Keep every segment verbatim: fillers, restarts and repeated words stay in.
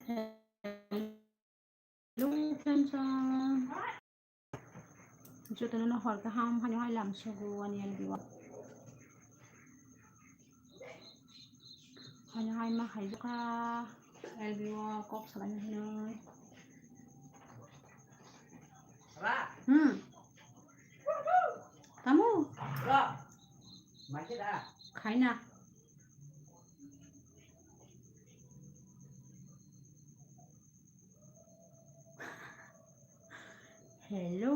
Hello, friends. Jotono no hor kaham, haino hai lam sugo ani L B o. Haino hai ma hai jokha L B o kok salai hinoi. Hmm. Tamo? Khaina. Hello,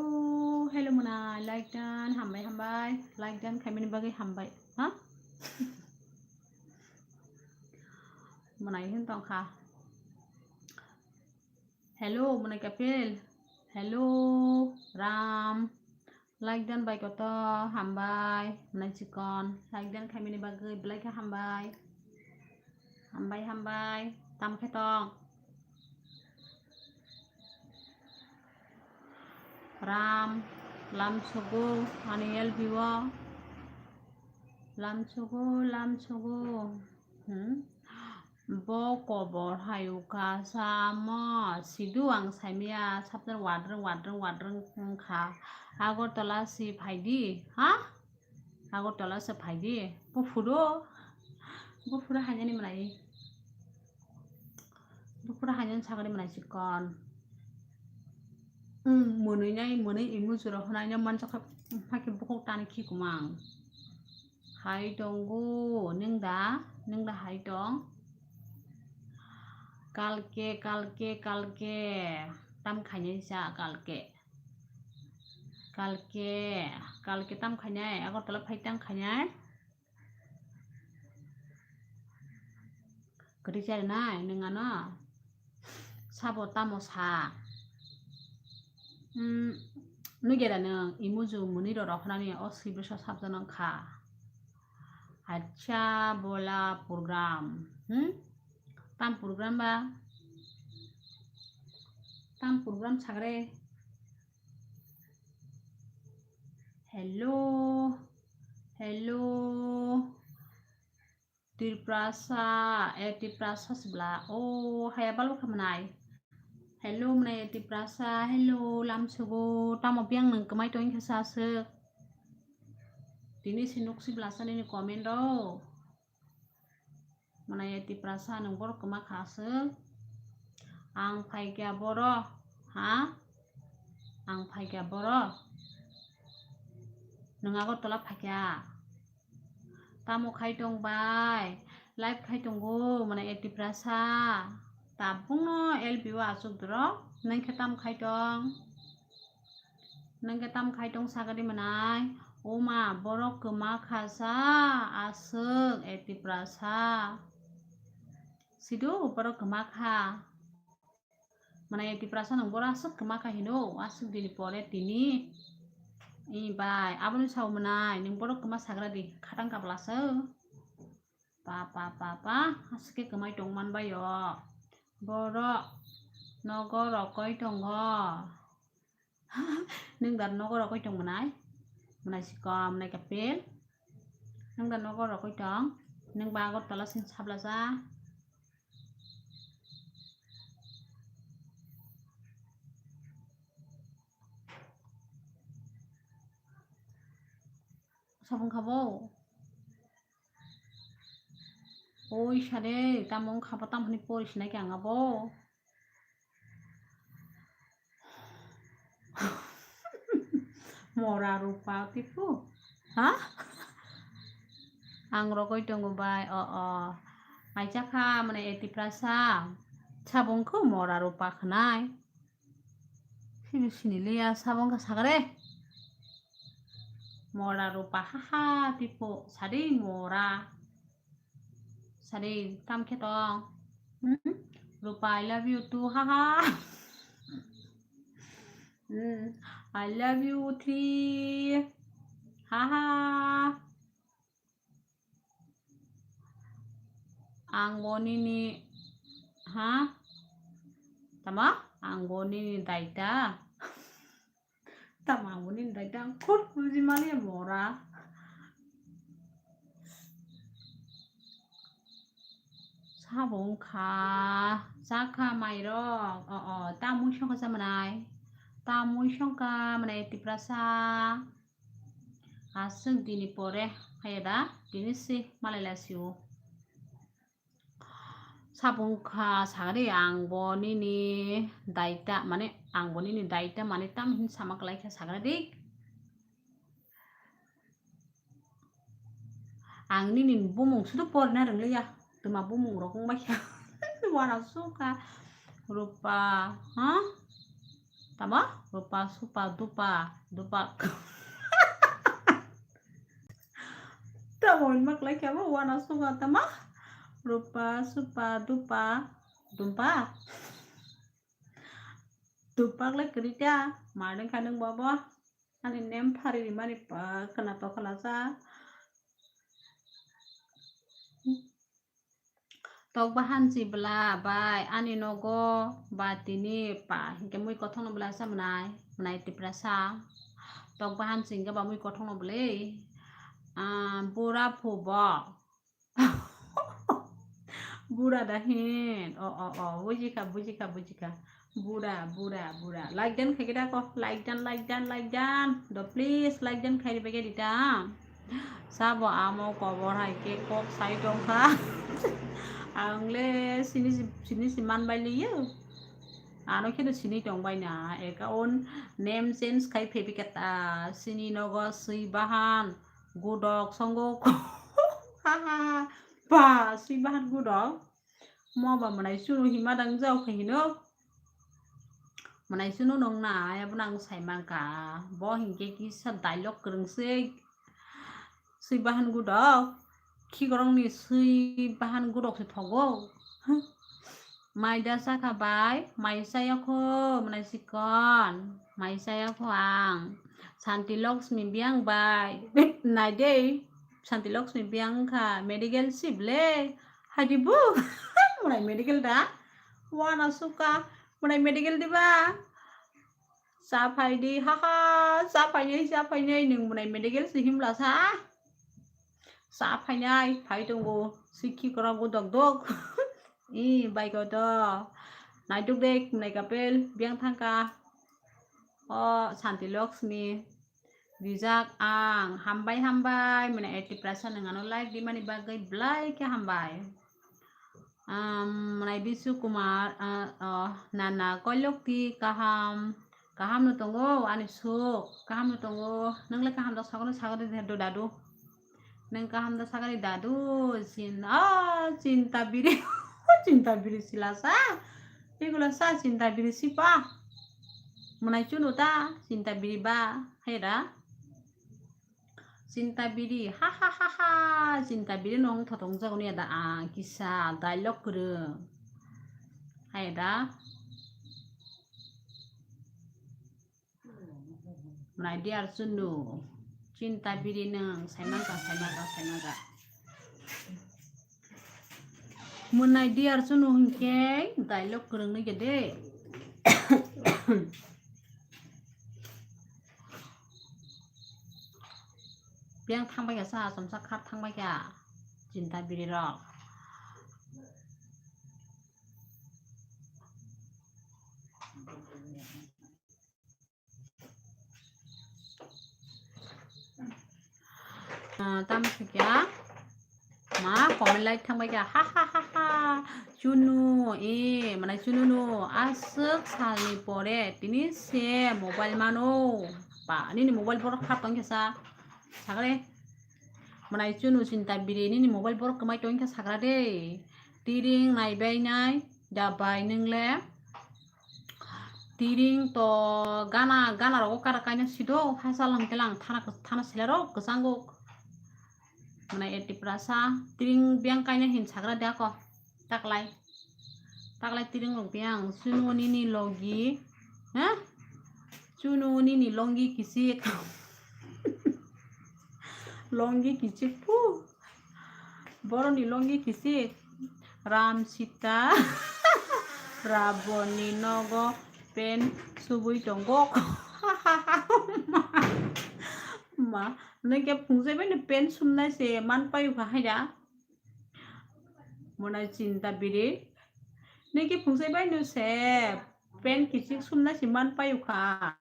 hello mwnai, like dan, hambai, hambai, like dan khaimani bagwi hambai, ha? Mwnai hin tongkha. Hello, mwnai Kapil. Hello, Ram. Like dan bai koto, hambai, mwnai chikon. Like dan khaimani bagwi belai khe hambai. Hambai, hambai. Tam khe tong. Ram, lam sugo, ani L B o. Lam sugo, lam sugo. Hmm? Bo kobor hai wngkha, samo sidu ang saimaya, sabjak wadrwng, wadrwng, wadrwng wngkha. Agartala si phaidi, ha? Agartala se phaidi. Buphuru, buphuru hainani mwnai. Buphuru hainani sagani mwnai chikon. Hmm, mwnwi nai, mwnwi imu jora hwnai no manjakha, hakhe bukhuk tani khikumang. Hai tongo, nwng da, nwng da hai tong? Kalke, kalke, kalke. Tam khainai sa kalke. Kalke, kalke tam khainai, Agartala phai tang khainai. Kwrwi charinai nwng ano? Sabo tamo sa? Hmm, nugera nwng imuju mwnwi rok rok hwnani o sibisa sabjana wngkha. Acha bola program. Hmm? Tam program ba? Tam program sagre? Hello, hello. Tiprasa, eh, Tiprasa sibla. Oh, haya balo kha mwnai. Hello, mwnai Tiprasa. Hello, lam sugo. Tamo biyang nwng kwmai tong khe sa aswk. Tini si nuk sibla sa nini comment ro. Mwnai Tiprasa nwng borok kwma kha aswk. Ang phaikya boro, ha? Ang phaikya boro. Nwng Agartala phaikya. Tamo khai tong bai? Live khai tongo, mwnai Tiprasa. Tabukno L B o aswk dorok. Nwng khe tamo khai tong? Nwng khe tam khai tong sagadi mwnai? Oma, borok kwma kha sa aswk, eh, Tiprasa. Sido borok kwma kha. Mwnai Tiprasa nwng borok aswk kwma kha hino, aswk dini pore tini. I bai, aboni sao mwnai, nwng borok kwma sagra di, khatang kabla se. Pa, pa, pa, pa, aswk khe kwmai tong man bai o. Borok nogo rokoi tongo. Nwng da nogo rokoi tong mwnai? Mwnai sikom, mwnai kapil. Nwng da nogo rokoi tong? Nwng ba Agartala sing sabla sa. Sabung kha bo? Oi sare, tamo wngkha bo, tamo hwnwi pori sinai khe ang abo? Mora rupa tipo. Ha? Ang rogoi tongo bai, o, o. Aisa kha, mane, e Tiprasa. Sabung khe mora rupa khnai. Sini sini liya, sabung kha sagre. Mora rupa, ha, ha, tipo. Sadi mora. Sadi, tam khe tong. Hmm? Rupa, I love you too, ha, ha. Hmm. I love you three. Ha, ha. Ang bo nini, ha? Tama? Ang bo nini daita. Tama ang bo nini daita. Ang khut buji maliya mora. Sabo wngkha, chakha mairok, o, o, ta muisongkha chamanai, ta muisongkha manai Tiprasa, aswk dini pore, haya da, tini si malai lasio. Sabo wngkha sagri, ang bo nini daita, mane ang bo nini daita, mane tam hin sama kwlai kha sagri dik. Ang nini bumung sudu porna rwngliya. Tuma bumung rok wngbaikha. Wana suka. Rupa, ha? Tama? Rupa, supa, dupa, dupa. Tamo wngma kwlai khe bo wana suka tama? Rupa, supa, dupa, dumpa. Dupa kwlai kwrwi ta. Mardeng kha nwng bobo. Ani nem phari rimani pa khwna tokhlasa. Tok bahan si bwla bai ani nogo ba tini pa hinkhe mui kothokno bwla sa mwnai, mwnai Tiprasa. Tok bahan si hinkhe ba mui kothokno bwlwi, ah, bura phubo. Bura da hin. O, o, o, bujikha, bujikha, bujikha. Bura, bura, bura. Like dan khaikhe da ko. Like dan, like dan, like dan. Do please like dan khairi bagwi rita. Sabo amo kobor hai khe kok sai tongkha. Ang le sini si, sini si manbai liyo. Ano khe do sini tongbai na. Account name change khai phebi kata. Sini nogo swi bahan. Gudok songo. Ha, ha, ha. Ba, swi bahan gudok. Mo ba mwnai chunu hima dang jao khe hino. Mwnai chunu nong na, abo nang sai man ka. Bo hinkhe kisa dialogue kwrwng se. Swi bahan gudok. Khikorong ni swi bahan gudok se thogo. Mai da sakha bai, mai saya kho, mwnai sikon. Mai saya kho ang. Santi Lakshmi biyang bai. Nai de. Santi Lakshmi biyang kha medical sip le. Haidi bu. Mwnai medical da. Wana suka. Mwnai medical diba. Sa phai di. Ha ha. Sa phai nai, sa phai nai. Nwng mwnai medical si himla sa. Sa phai nai. Phai tongo. Sikhi kora go dok dok. I bai go do. Nai duk dek. Mwnai kapel. Biyang thangka. O Santi Lakshmi. Rijak ang, hambai, hambai, mwnai eighty percent nwng ano like di mani bagwi belai khe hambai. Um, mwnai Bisu Kumar, ah, oh, nana koilok di kaham, kaham no tongo, ani suk, kaham no tongo, nwng le kaham da sagano sagari do dadu. Nwng kaham da sagari dadu, chin, ah, chinta biri, chinta biri silasa, igula sa chinta biri sipa. Mwnai chunu ta, chinta biri ba, hera. Chinta biri, ha ha ha ha, chinta biri nong thotong jago ni ada, ah, kisa dialogue kwrwng. Hai da. Mwnai di ar chunu. Chinta biri nwng, saimangka, saimangka, saimangka. Mwnai di ar chunu hinkhe dialogue kwrwng nai de. Biyang thangbai kha sa, chomsa khar thangbai kha. Chinta biri rok. Ah, tamo khe kya? Ma, comment like thangbai kha. Ha, ha, ha, ha. Chunu, e, mane chunu no, aswk salni pore, tini se mobile mano. Ba, nini mobile borok kha tong khe sa. Sagre. Mane chunu chinta biri, nini mobile borok kwmai tong khe sagra de. Tiring naibai nai, da bai nwngle. Tiring to gana, gana rogo kara kaina sido, hasa lang kelang thana, thana sila rok kwchango. Mane eighty percent sa, tiring biyang kaina hin sagra de ako. Taklai. Taklai tiring rok biyang, chunu nini logi. Ha? Chunu nini longi kisik. Longi kisik pu. Boroni longi kisik. Ram Sita Raboni nogo pen subui tongo. Ma, nokhe phungjai bai no pen sumnai se man payu kha haida. Mwnai chinta biri. Niki phungsai bai no se pen kichik sumna si man payu kha.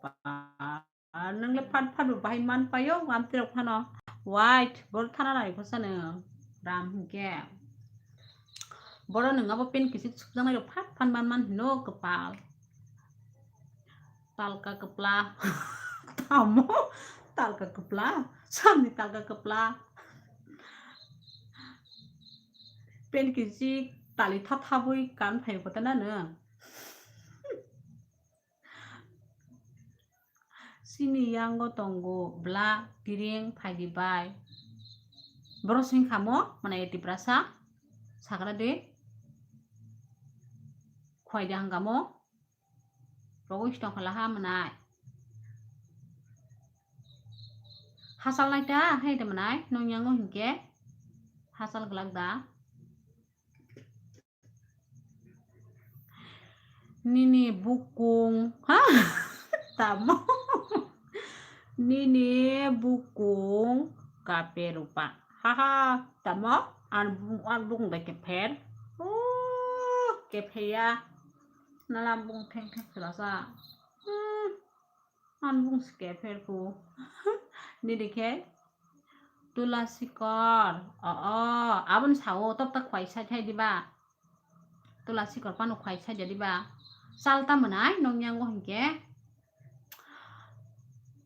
Ba, nwngle phat phat bo bahai man payo, amtwi rok phano. White, bor thana nai kho sano. Ram hwnkhe. Boro nwng abo pen kichik sumjaknai rok phat phat man man hino kwpal. Talka kwpla. Tamo? Talka kwpla? Samni talka kwpla? Pen kichik tali tha thabwi kan phaio kotana nwng. Chini yango tongo bla kiring phaidi bai. Boro sing khamo, mwnai Tiprasa. Sakra de. Khwai de hangamo. Rogo istong khala ha mwnai. Hasal nai ta, hai de mwnai, nong yango hinkhe. Hasal glak da. Nini bukung, ha? Tamo? Nini bukung kape rupa. Ha ha, tamo? An bung, an bung de keper. Oh, kepeya. Nalam bung theng theng khulasa. Hmm. An bung si kepher ku. Nini khe tula sikor. O, o, aboni sao topta khwai sai thai diba. Tula sikor pano khwai sai diba. Salta mwnai nong yango hinkhe.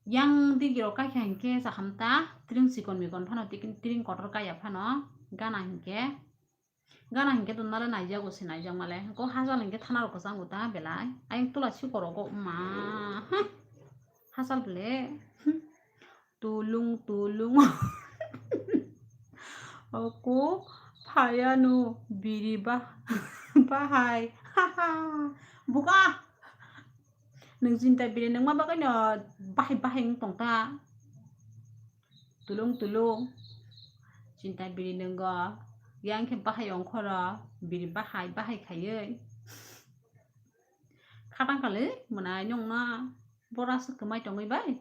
Yang digi rok kaikha hinkhe sakhamta tring sikon mikon phano tikin tring kotor kaya phano gana hinkhe. Gana hinkhe tonnale naijago se naijakmale. Ko hajal hinkhe thana rok kwchango ta belai. Ayang tula sikoro go ma. Hajal bele. Tulung tulung. Oko phayano biri ba bahai. Buka. Nwng chinta biri nwngma bagwi no bahai bahai wng tong ta. Tulung tulung. Chinta biri nwngo. Yang khe bahai ongkhoro. Biri bahai bahai khaiwi. Khatang kali mwnai nungno bora se kwmai tongwi bai.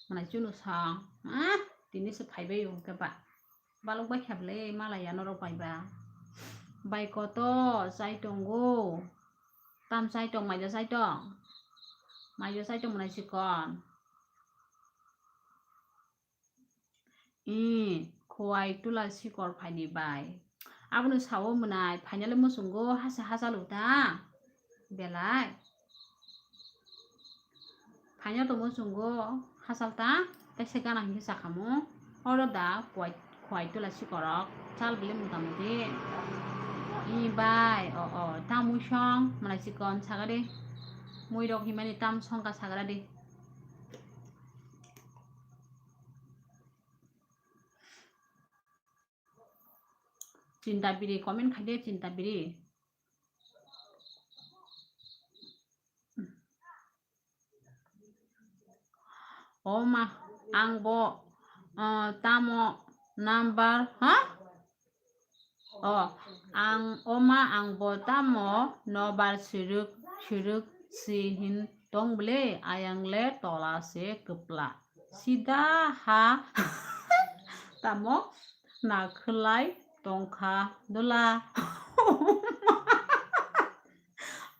Mwnai chunu sang. Ah, tini se phaibai o khe ba. Balok bai khe bwle malai ya norok bai ba. Bai koto chai tongo. Tam chai tong, maija chai tong. Maija chai tong mwnai chikon. I, khowai tula sikor phaini bai. Abono sao mwnai, phainale muchungo hasa hasa luta. Belai. Phaina to muchungo hasal ta, kaisa gana hinkhe sakhamu. Oro da khowai, khowai tula sikorok. Chal bili muta muti. I bai, o, o, ta mui song, mwnai chikon sagadi. Mui rok himani tam songka sagradi. Chinta biri, comment khai de, chinta biri. O ma, ang bo, ah, tamo number, ha? O, ang, o ma, ang bo tamo nobar siruk, siruk si hin tong bwle, ayang le tola se kwpla. Sida ha tamo nakhwlai tongkha dula.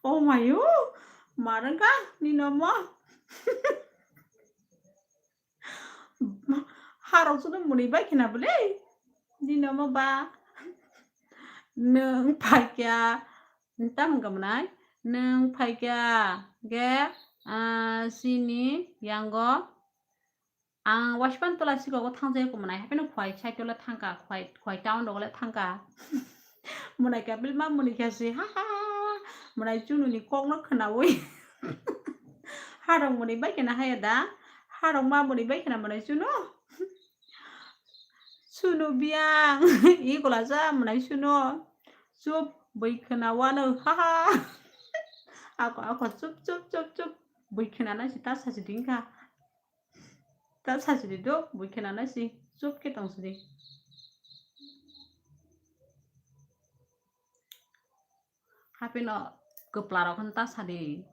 O mayu, marwngkha nini omo. Harok suno mwnwi bai khna bwle. Nini omo ba. Nwng phaikya, tam wngkha mwnai? Nwng phaikya ge, ah, chini yango. Ang waispan tola sikogo thangjak mwnai, hapheno khwai side o le thangkha, khwai, khwai town rogo le thangkha. Mwnai kabil ma mwnwi kha se, ha, ha, ha, ha. Mwnai chununi kokno khwnaui. Harok mwnwi bai khna haya da? Harok ma mwnwi bai khna mwnai chuno? Chuno biyang. I kola cha mwnai chuno. Chup, bwi khna wano, ha, ha. Ako, ako, chup, chup, chup, chup. Bwi khna na si ta sa si ding kha. Ta sachidi do, bui khena nai si, chup khe tong sidi. Hapheno kwpla rok hwn ta sadi.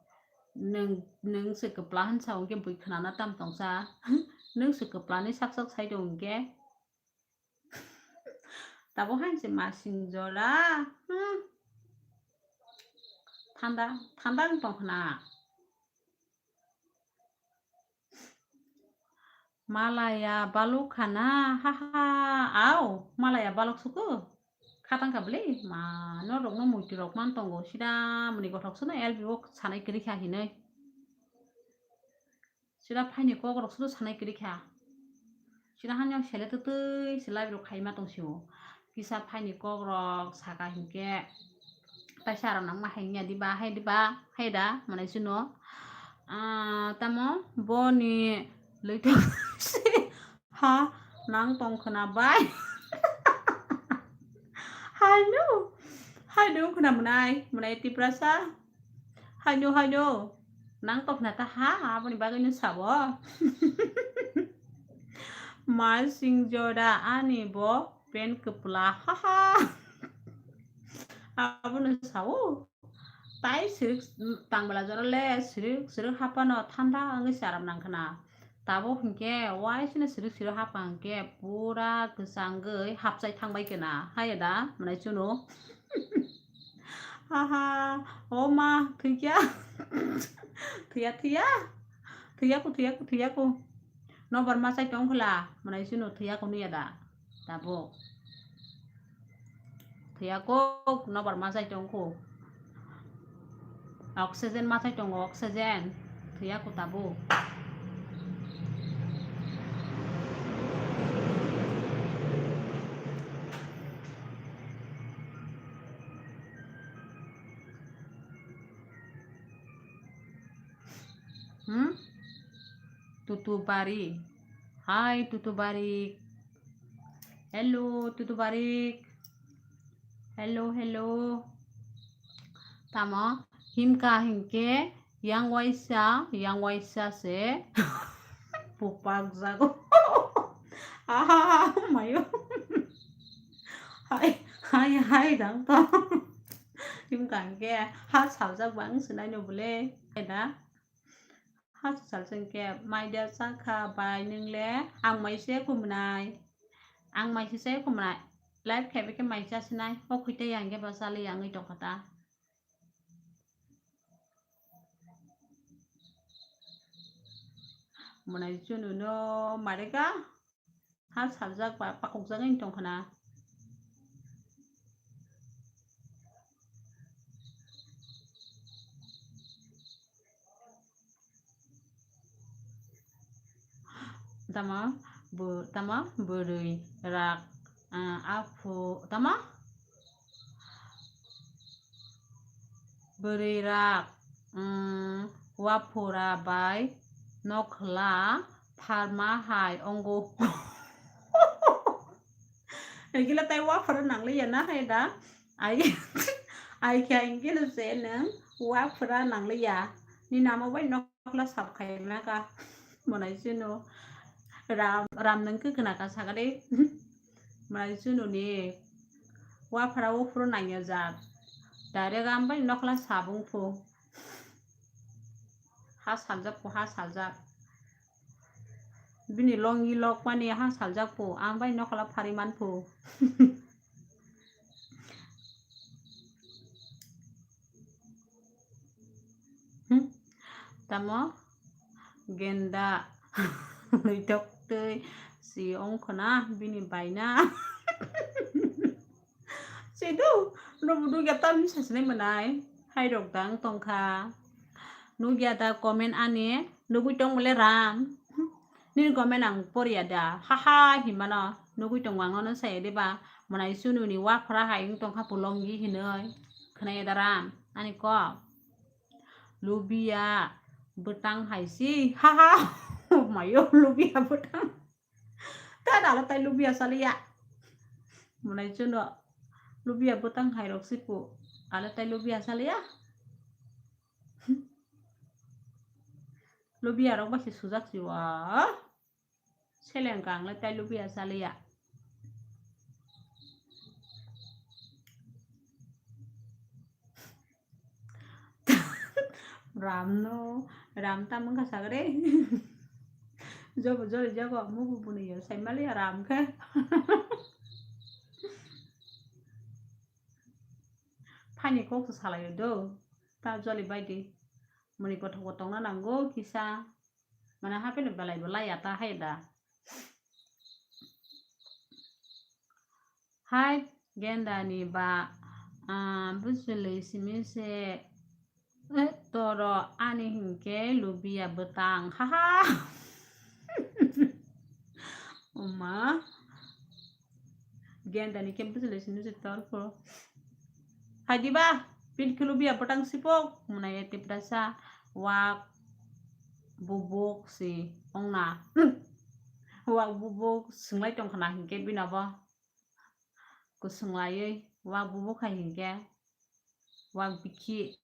Nwng, nwng se kwpla hwn sa hwnkhe bui khna na tam tong sa. Nwng se kwpla ni sak sak sai do hwnkhe. abo hai se masing jora. Hmm. Thanda, thanda wng tong khna. Malaya baluk khana, ha ha, au, malaya baluk suku. Khatang ka bwlwi, ma, norokno muitu rok man tongo, sida mani gothok suno L B o sanai kwrwi kha hinwi. Sida phaini kok rok suno sanai kwrwi kha. Sida hanya sele twtwi se live rok khaima tong sio. Kisa phaini kok rok saka hinkhe taisa aro nangma hai wngya diba, hai diba, hai da, mwnai chwngno. Ah, tamo boni lwitong se ha nang tong khna bai. Hai no, hai no khna mwnai, mwnai Tiprasa. Haino, haino. Nang tokna ta ha, aboni bagwi no sabo. Masing jora ani bo pen kwpla, ha ha. Abono sao. Tai sirik tangwla jora le sirik, sirik hapano thanda wngwi se aram nang khna. Tabuk hinkhe waisino sirik sirik hapa hinkhe pura kwchangwi hapchai thangbai khna. Haiya da, mwnai chwngno. Haha, o ma, thwikya. Thwiya, thwiya. Thwiyaku, thwiyaku, thwiyaku. Nobar ma chai tong khwla, mwnai chwngno thwiyaku nwiya da. Tabuk. Thwiyaku, nobar ma chai tong khu. Oxygen ma chai tongo, oxygen. Thwiyaku tabuk. Hmm? Tutubari. Hai, Tutubari. Hello, Tutubari. Hello, hello. Tamo, himka hinkhe, yang waisa, yang waisa se. Pupak jago. Aha, mayo. Hai, hai, hai, dang to. Himka hinkhe, ha saljak bang sinai no bole. Eda. Ha sal sengke mai dia chakha bai nwngle ang mai se kumnai. Ang mai se se kumnai. Live khe beke mai cha sinai. O khuite yang ge ba sali yang i tokha ta. Mwnai chunu no marega. Ha saljak ba pakukjagwi tong khna. Tamo bo-, tamo bwrwi rak, ah, aphu, tamo? Bwrwi rak, mm, waphura bai nokhla pharma hai ongo. Hingkhe tai waphura nangliya na hai da? Ai, ai khe hingkhe no se nwng waphura nangliya. Ni namo bai nokhla sap khaima ka. Mwnai chunu. Ram, ram nwng khe khna ka sakha de. Mwnai chunu ni waphura uphuru nangya jak. Direct ang bai nokhla sabung phu. Ha saljak phu, ha saljak. Bini longi lokmani ha saljak phu. Ang bai nokhla phari man phu. Hmm? Tamo genda nuitok twi si ongkho na bini baina. Sidu, nobo nugya tamni sasinai mwnai. Hai rok dang tongkha. Nugya da comment ani, nugui tong bole ram. Nini comment ang poriya da. Haha himano. Nugui tongo ang ono saya de ba. Mwnai chunu ni waphra hai wng tongkha pulongi hinoi. Khwnaya da ram. Ani kok. Lubia bwtang hai si. Haha. Mayo lubia bwtang. Ta dalo tai lubia saliya. Mwnai chunu lubia bwtang hai rok si pu. Alo tai lubia saliya. Lubia rok bai se sujak si wa. Seleng kang le tai lubia saliya. Ram no, ram tam wngkha sagre. Jobo jori jago mugu buni yo sai maliya ram khe. Haini kok se salai do. Ta joli bai di. Muni kothok bo tongna nango kisa. Mane hapheno belai bo laiya ta hai da. Hai genda ni ba, ah, bwswlwi simi se, eh, toro ani hinkhe lubiya bwtang, haha. Oma. Genda ni khe bwswlwi simi se tor phuru. Hai diba, pil khe lubiya bwtang sipok, mwnai ya tiprasa, wak bubuk si ongna. Wak bubuk swngwlai tongkha na hinkhe bino bo. Kwswng laiwi wak bubuk hai hinkhe wak bikhi.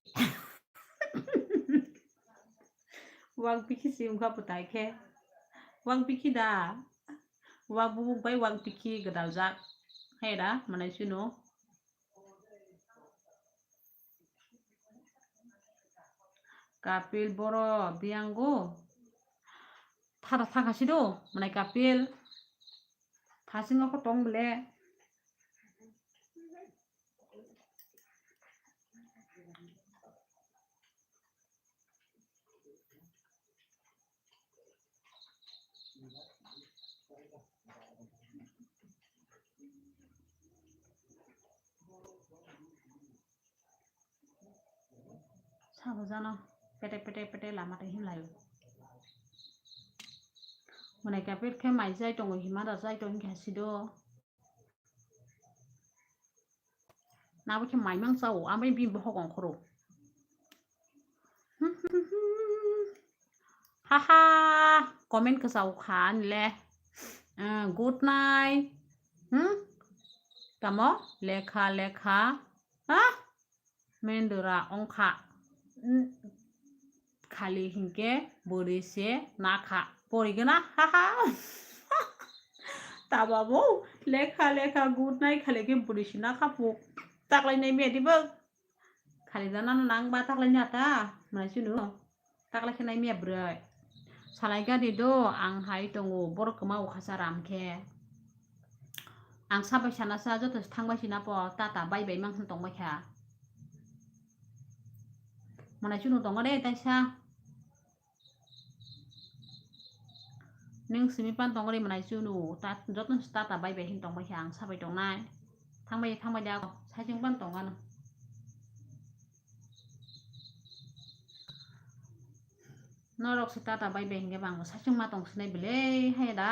Wak bikhi si wngkha bwtai khe. Wak bikhi da. Wak bubuk bai wak bikhi gwdaljak. Hai da, mwnai chwino. Kapil boro biyango. Thada thangkha si do, mwnai Kapil. Thasingo kho tong bole. Sabo jano pete pete pete lama tei himlai. Mwnai Kapil khe mai jai tongo hima da jai tong kha si do. Nabo khe maimang chao, amai bini bohok ongkhoro. Haha, comment kwchao kha ani le. Eh, good night. Hmm? Tamo? Lekha, lekha. Ha? Mendora ongkha. Hmm. Khali hinkhe bwrwi se nakha. Porigwna, haha. Tababo lekha lekha good night khali khe bwrwi se nakha puk. Taklai nai medi bo. Khali jana nang ba taklai ni ata. Mwnai chwino. Taklai khe nai miya bwrwi. Salai gadi do ang hai tongo borok kwma ukha sa ram khe. Ang sabai sana sa joto se thangbai sina po tata bai bai mang tong bai kha. Mwnai chwno tongo de taisa. Nwng simi pan tongri mwnai chunu, ta-, joto se tata bai bai hin tongbai kha ang sabai tongnai. Thangbai, thangbai da, saichung pan tong ano. Norok se tata bai bai hinkhe bang saichung ma tong sinai belai hai da.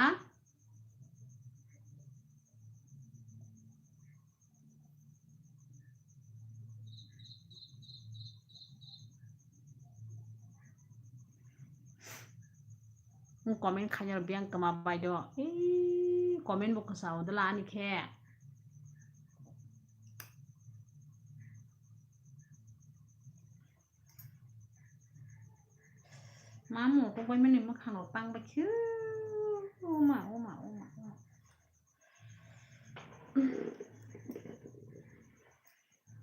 Comment khaina rok biyang kwma bai do. Ee, comment bo kwchao dwla ani khe. Mamu kok bai mani mwkhang rok tang bai khe. Oma, oma, oma, oma.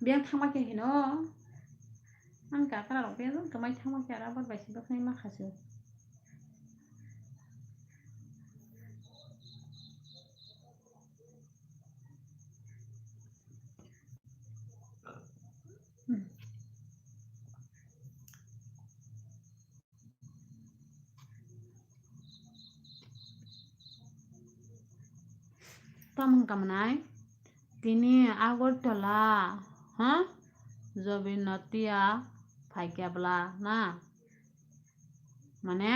Biyang thangma khe hino. Ang kakra rok biyang kwmai thangma khe aro abot bai se bwkhwnai ma kha se. Tamo wngkha mwnai? Tini Agartala, ha? Jobin Notia phaikya bwla na? Mane?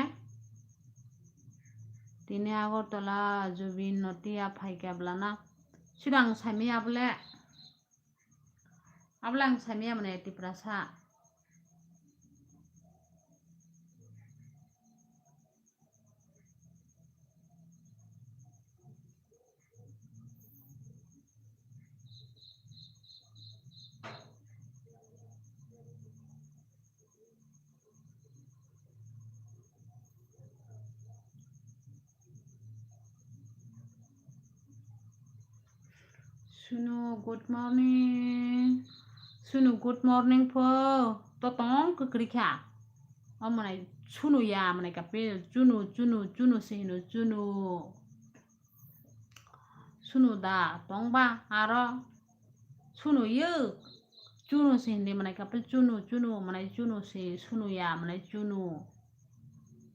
Tini Agartala Jobin Notia phaikya bwla na? Sidang saimaya bole. Abole ang saimaya mane Tiprasa. Sunu, good morning. Sunu, good morning pho. To tong kwkri kha. O mwnai Sunu ya, mwnai Kapil. Chunu, chunu, chunu se hino, chunu. Sunu da tong ba aro sunu yuk. Chunu se hindi mwnai kapil chunu, chunu mwnai chunu se sunu ya mwnai chunu.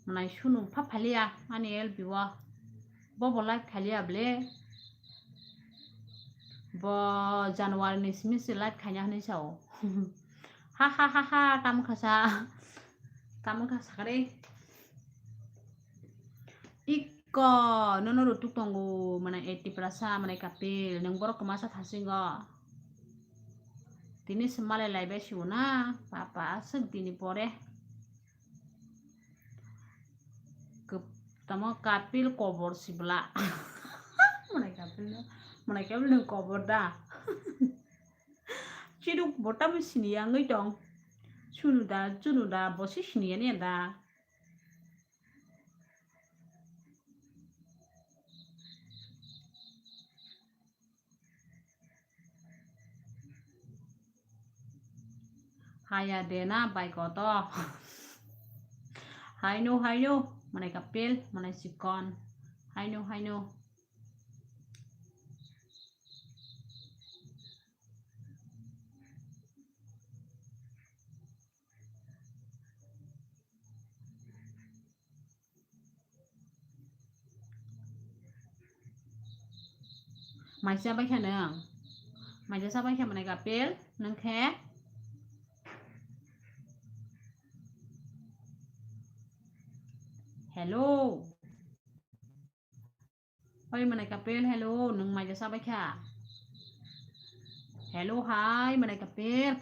Mwnai sunu pha phaliya ani L B o. Bobo live khaliya ble. Bo January ni simi se live khaina hinwi sao. Ha ha ha ha, tamo khasa. Tamo khasa kare. Iko, nono rutuk tongo, mwnai eighty prasa, mwnai kapil, nwng borok kwmasa thasingo. Tini se malai laibai sigo na, papa, aswk dini pore. Kwp-, tamo kapil kobor sibla. Mwnai kapil no, mwnai kapil nwng kobor da. Chiruk bo tamo siniya wngwi tong. Sunu da, chunu da, bo se siniya niya da. Haya de na bai koto. Haino, haino, mwnai kapil, mwnai chikon. Haino, haino. Mai cha bai kha nwng? Mai cha cha bai kha mwnai kapil nwng khe? Hello. Oi mwnai kapil, hello, nwng mai cha cha bai kha? Hello, hai mwnai kapil.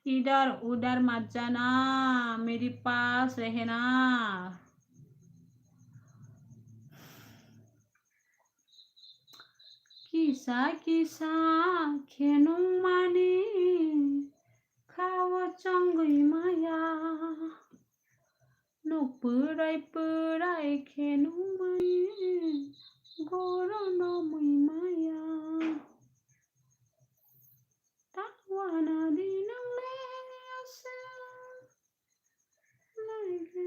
Idhar udhar mat jana, meri paas rehna. Kisa kisa khe nungmani kha-o chongwi maya. Nuk pwrai pwrai khe nungmani gorono mwi maya. Tawana di nang le aswk lai khe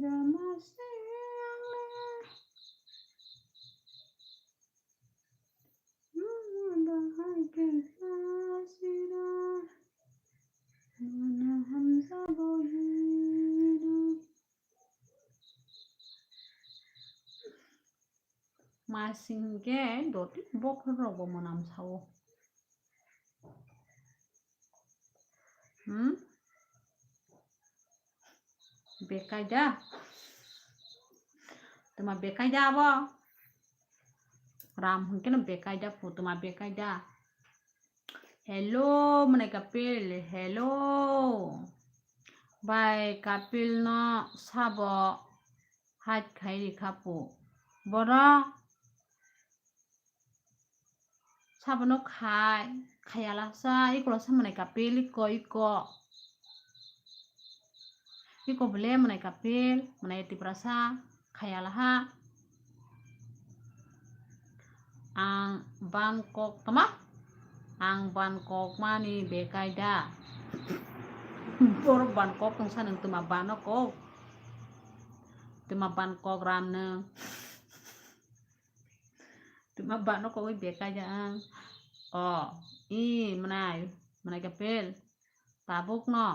rama se ang le. Mama bahai khe kha sira. Mana hamsa bo hino. Masing khe doti bokhorok bo mwnam sao. Hmm? Bekai da. Tuma bekai da abo. Ram hwnkhe no bekai da pu, tuma bekai da. Hello, mwnai kapil, hello. Bai kapil no sabo hide khai rikha pu. Boro sabono khai, khayalasa, iko lasa mwnai kapil, iko, iko. Iko bole mwnai kapil, mwnai tiprasa, khayalaha. Ang ban kok tama? Ang ban kok mani bekai da. Borok ban kok tongsa nwng tuma bano kok. Tuma ban kok ram nwng. Tuma bano kogwi bekai da ang. O, i, mwnai, mwnai kapil. Tabuk no.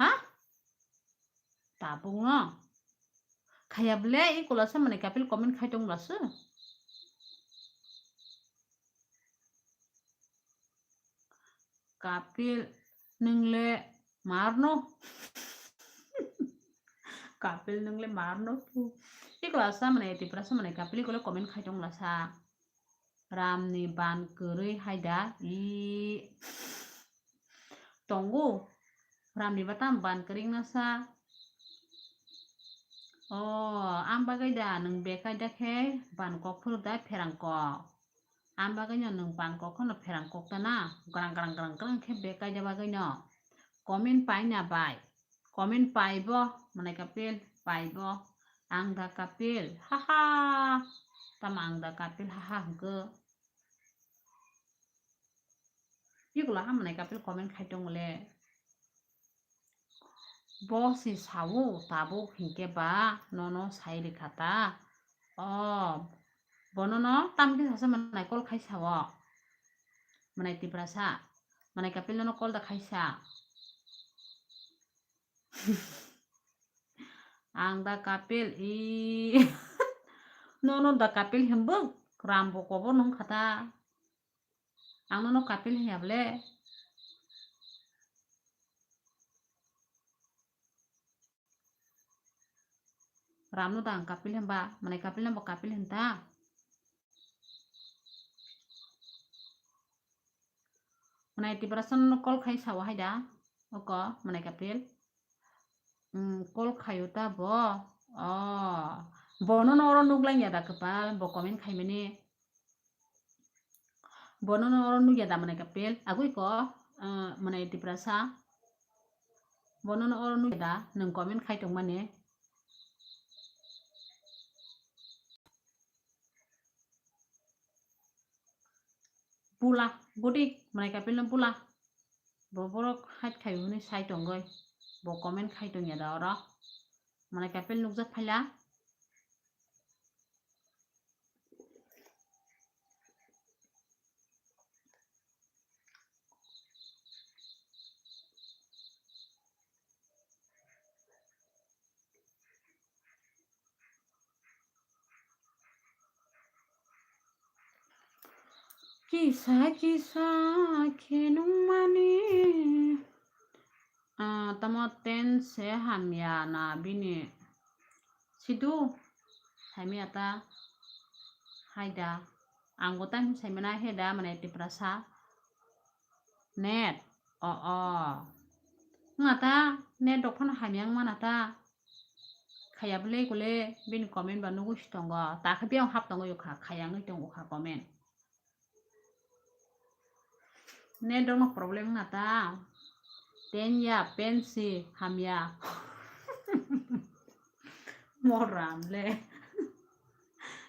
Ha? Tabuk no. Khaya bole, i kula sa mwnai kapil comment khai tong bwla se. Kapil, nwng le marno. Kapil, nwng le marno. Iko lasa mane, tipra sa mane, kapil iko le comment khai tong lasa. Ram ni ban kwrwi hai da, i tongo. Ram ni ba tam ban kwrwi wngna sa. O, ang bagwi da, nwng bekai da khe ban kok phuru da pherang kok. Ang bagwi no nwng ban kok no pherang kok ta na, grang grang grang grang khe bekai da bagwi no. Comment pai na bai. Comment pai bo, mwnai kapil, pai bo. Ang da kapil, ha ha. Tamo ang da kapil, ha ha hwnkhe. Iko la ha mwnai kapil comment khai tong le. Bo si sao tabuk hinkhe ba nono sai rikha ta. O, bono no tamkhe sasa manai call khai sao. Manai Tiprasa. Manai Kapil nono call da khaisa. Ang da Kapil i. Nono da Kapil himbwk ram bo kobo nung khata. Ang nono Kapil hiya ble. Ramno da ang Kapil hwnba, manai Kapil no bo Kapil hwn ta. Manai Tiprasa no call khai sao hai da, oko manai Kapil. Hmm, call khaio ta bo. Oh, bono no oro nuklang ya da kwpal, bo comment khaimani. Bono no oro nukya da manai Kapil. Agui ko, ah, manai Tiprasa. Bono no oro nukya da, nwng comment khai tongmani. Bula, budik, manai Kapil no bula. Bo borok hait khai hwnwi sai tongoi. Bo comment khai tongya da oro. Manai Kapil nukjak phaila. Kisa kisa khe nungmani, ah, tamo tense hamya na bini. Sidu, saimaya ta, hai da. Ang bo tamo saimana he da, manai Tiprasa. Net, o, o. Wngna ta, net rok phano hamya wngmana ta. Khaya bwle kule, bini comment ba nugwi si tongo. Ta khe biyang hap tongwi ukha, khaya wngwi tongo kha comment. Net rokno problem wngna ta. Ten ya, pen si, hamya. Moram le.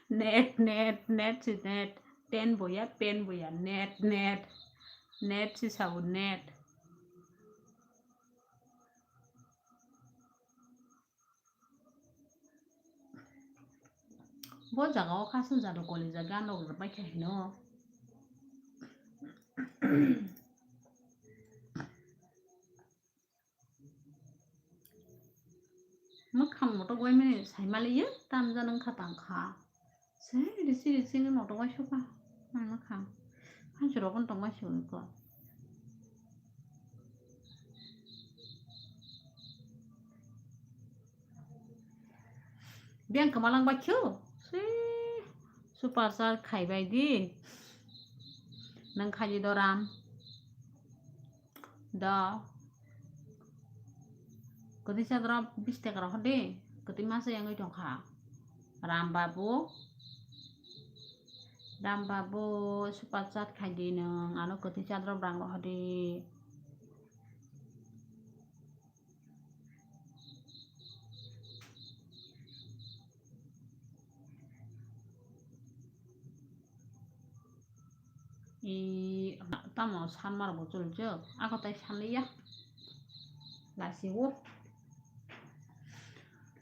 Net, net, net si net. Ten bo ya, pen bo ya, net, net. Net si sao net. Bo jaga o kasu jado koli jaga nog rwbai khe hino. Mwkhang motok bai mani sai maliya, tamjani wngkha tangkha. Se risi risi wngwi motok bai sukha, ang mwkhang. Hansi rok tong bai sukha. Biyang kwmalang bai khe, se super chat khai bai di. Nang khai di doram. Da. Kwtwi chadra bis taka rok hodi. Kwtwi masa yangwi tongkha. Ram Babu. Ram Babu super chat khai di nwng. Ano kwtwi chadra brang rok hodi. I, tamo sanmar bo chwlwk chwk, ako tai sanliya. Lasi o.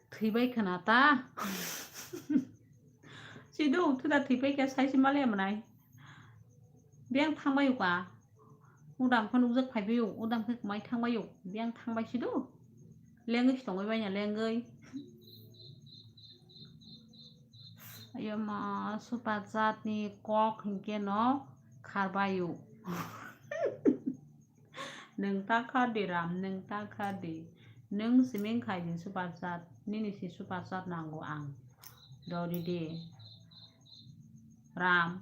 Thwibai khna ta. Sidu, thuda thwibai khe saisi maliya mwnai. Biyang thangbai uka. Udang phan ujak phaibai u, udang khe mai thangbai u. Biyang thangbai sidu. Lengwi si tongwi bai na lengwi. Ayo ma, super chat ni kok hinkhe no kharbai u. Nwng ta kha di Ram, nwng ta kha di. Nwng siming khai di super chat, nini si super chat nango ang. Dori di. Ram,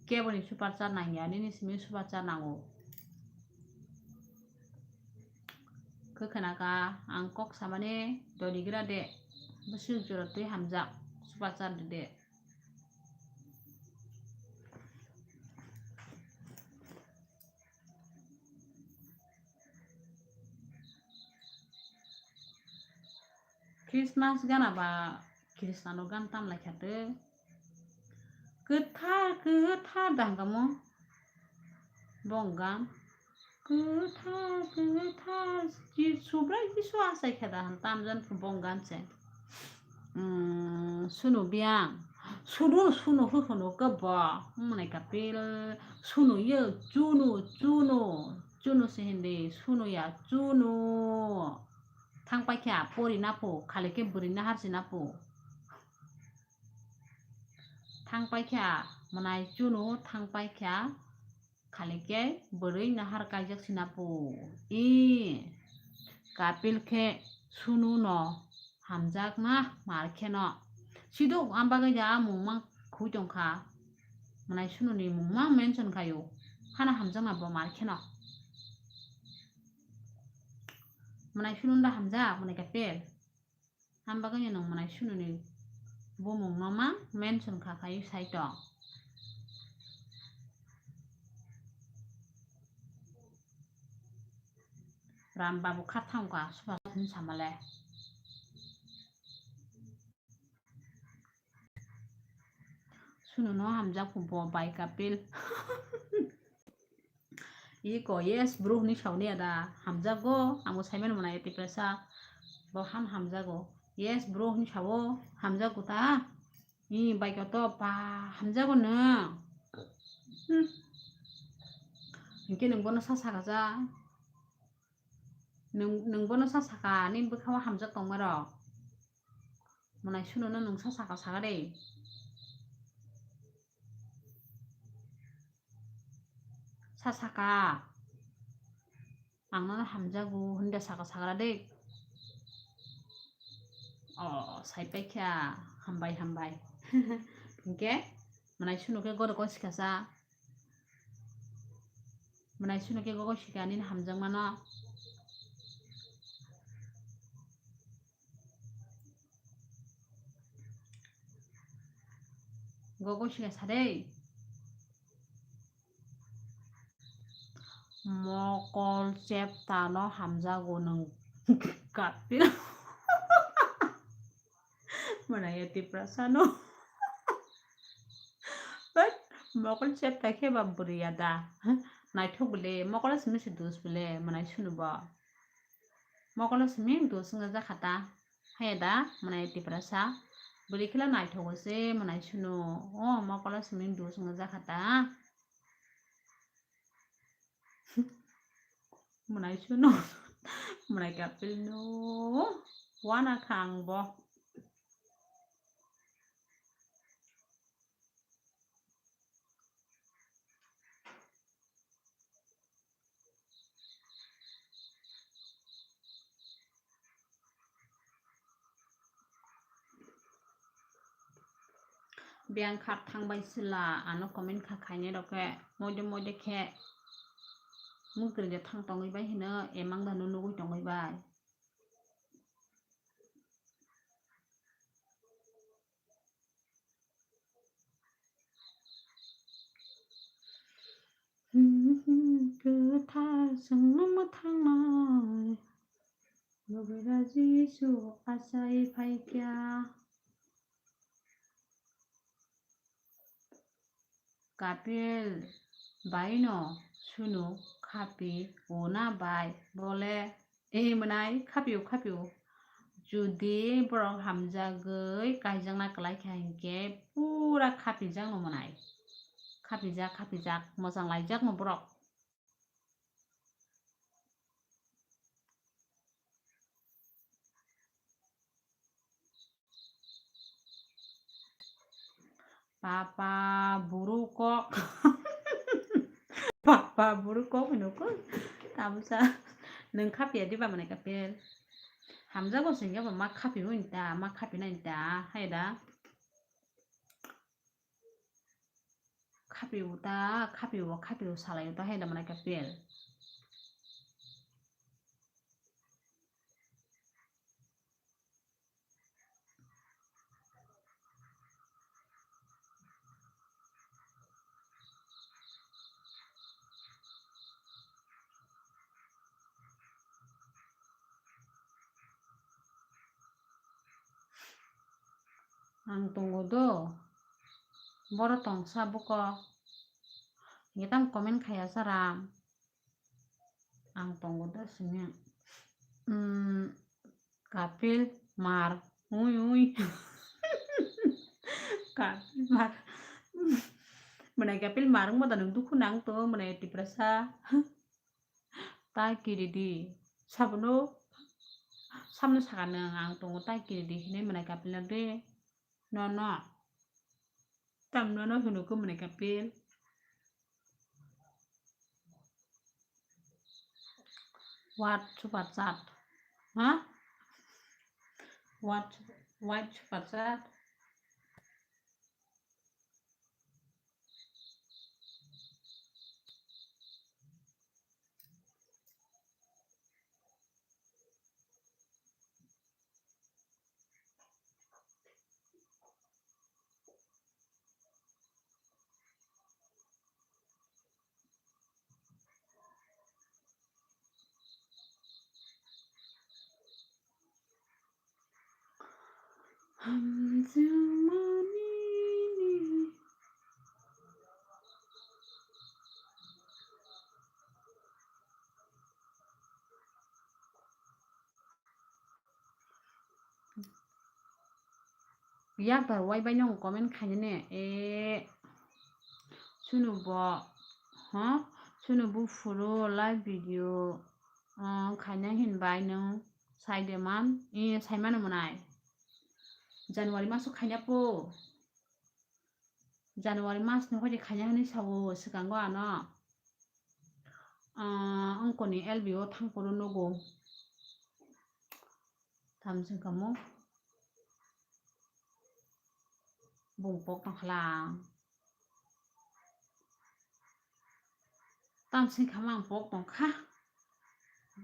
keboni super chat nangya, nini siming super chat nango. Khe khna ka ang kok samani dori gra de. Bwswk jora twi hamjak super chat de. Christmas gana ba Krishna no gan tam lai kha twi. Kwthar, kwthar da hwnkha mo. Bong gan. Kwthar, kwthar, Ji-, Subrai Jisu achai khe da hwn tamjani phu bong gan se. Mm, sunu biyang. Sunu, sunu, hwhwno khe bo. Mwnai kapil. Sunu ye, chunu, chunu. Chunu se hindi, sunu ya, chunu. Thang paikha, pori na phu, khali khe bwrwi nahar si na phu. Thang paikha, mwnai chunu, thang paikha. Khali khe bwrwi nahar kaijak sina pu. I kapil khe sunu no hamjak na mar khe no. Sidok am bagwi ja mung mang khui tong kha. Mwnai sunu ni mung mang mention khayo. Hana hamjak na bo mar khe no. Mwnai sunu da hamjak, mwnai kapil. Ham bagwi nwng mwnai sununi bumung no ma mention kha khai sai tong. Ram babu kha thang kha suba hin samale. Sunu no hamjak phu bo bai kapil. Iko, yes, bro, hwnwi sauni ada, hamjago, amo saimano mwnai tiprasa, bo han hamjago, yes, bro, hwnwi sao, hamjago ta, i, baiko to, ba, hamjago no, hmm, hinkhe nwng bono sa saka ja, nwng, nwng bono sa saka, nini bwkhao hamjak tongmarok, mwnai sunono nwng sa saka saka de. Sa saka. Ang nono hamjago, hwnda saka sakra de. O, sai paikha. Hambai, hambai. Hinkhe, mwnai sunu khe goro koi sikasa. Mwnai sunu khe goro sika nini hamjakmano. Gogo sika sa de. Mokol chepta no hamjago nwng kapil. Mwnai ya tiprasa no. But mokol chepta khe ba bwrwi ya da. Naithok bole mokol simi se dus bole mwnai sunu bo. Mokolo simi dos wngya jakha ta. Haya da, mwnai tiprasa. Bwrwi khela naithogo se mwnai sunu. O, mokolo simi dos wngya jakha ta. Mwnai sunu. Mwnai kapil no. Wana kha ang bo. Biyang kha thangbai sila, ano comment kha khainai rok khe moide moide khe muktrwi de thang tongwi bai hino, emang da no nugwi tongwi bai. Kwthar chwngno mwthangnai, Logera Jisu achai phaikha. Kapil baino sunu khapi ona bai bole, eh, mwnai khapio, khapio. Jodi borok hamjagwi kaijakna kwlai kha hinkhe pura khapijakno mwnai. Khapijak, khapijak, mochang laijakno borok. Papa buru kok. Papa buru kok hino ko. Tamsa. Nwng khapia diba mane kapel. Hamjago singya ba ma khapi mo inta, ma khapi na inta. Hai da. Khapiu ta, khapiu, khapiu salai ta hai da mana kapel. Ang tongo do. Boro tongsa buko. Nge tam comment khaya saram. Ang tongo da sini. Hmm, Kapil mar. Ui, ui. Kapil mar. Mwnai Kapil mar wngma da nwng dukhu nang to, mwnai Tiprasa. Ta kiri di. Sabono, samno saka nwng ang tongo ta kiri di hinui mwnai Kapil de. No, no. Tam no, no hino ko mwnai Kapil. What super chat? Ha? What, what super chat? Hamjwkmani ni. Yak da wai bai nung comment khainani, e, sunu bo, ha? Sunu bo phuru live video, ah, khaina hin bai nung sai de man, e, sai mano mwnai. January maso khaina po. January mas ni hoi de khaina hinui sao swkango ano. Ah, ongkoni L B o thang phuru nugo. Tamo chwng kamo. Bung pok tong khala. Tamo chwng kamo ang pok tong kha.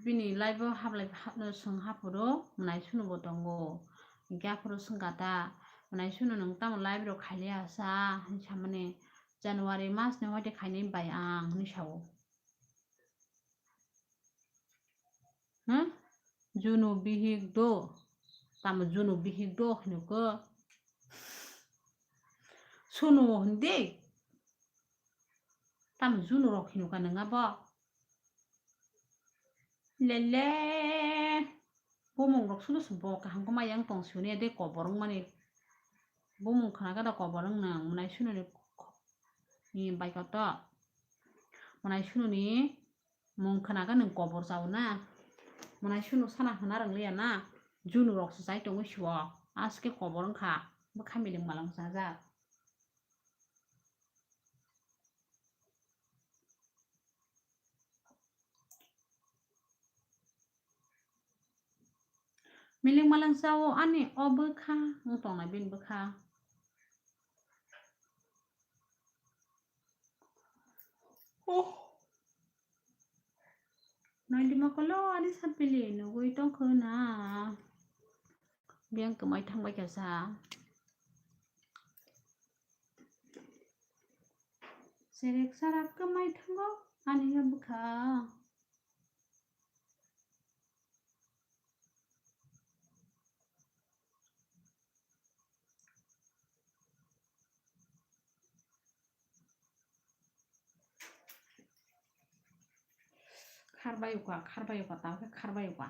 Bini live o hablai hapno swng haphuru mwnai sunu bo tongo. Hinkhe aphuru swngkha ta, mwnai sunu nwng tamo live rok khailiya sa hinwi samani, January mas ni hoi de khainai bai ang hinwi sao. Hmm? Junu bihik do. Tamo junu bihik do hinwi ko. Sunu hindi. Tamo junu rok hinwi ka nang abo. Lele. Bumung rok sunu sunu bo kaham koma yang tong sini de kobor wng mani. Bumung khana kada kobor wng nang mwnai sunu ni ni bai koto. Mwnai sunu ni mung khana ka nwng kobor chao na. Mwnai sunu sana hana rang liya na. Junu rok se chai tongo sio. Aske kobor wng kha. Bwkha miling malang sajak. Miling malang sao ani o bwkha wng tongnai bini bwkha. Oh. Naidi mokolo ani sapili nugui tongkho na. Biyang kwmai thangbai kha sa. Serek sarak kwmai thango ani o bwkha. Kharbai ukha, kharbai ukha, tamo khe kharbai ukha.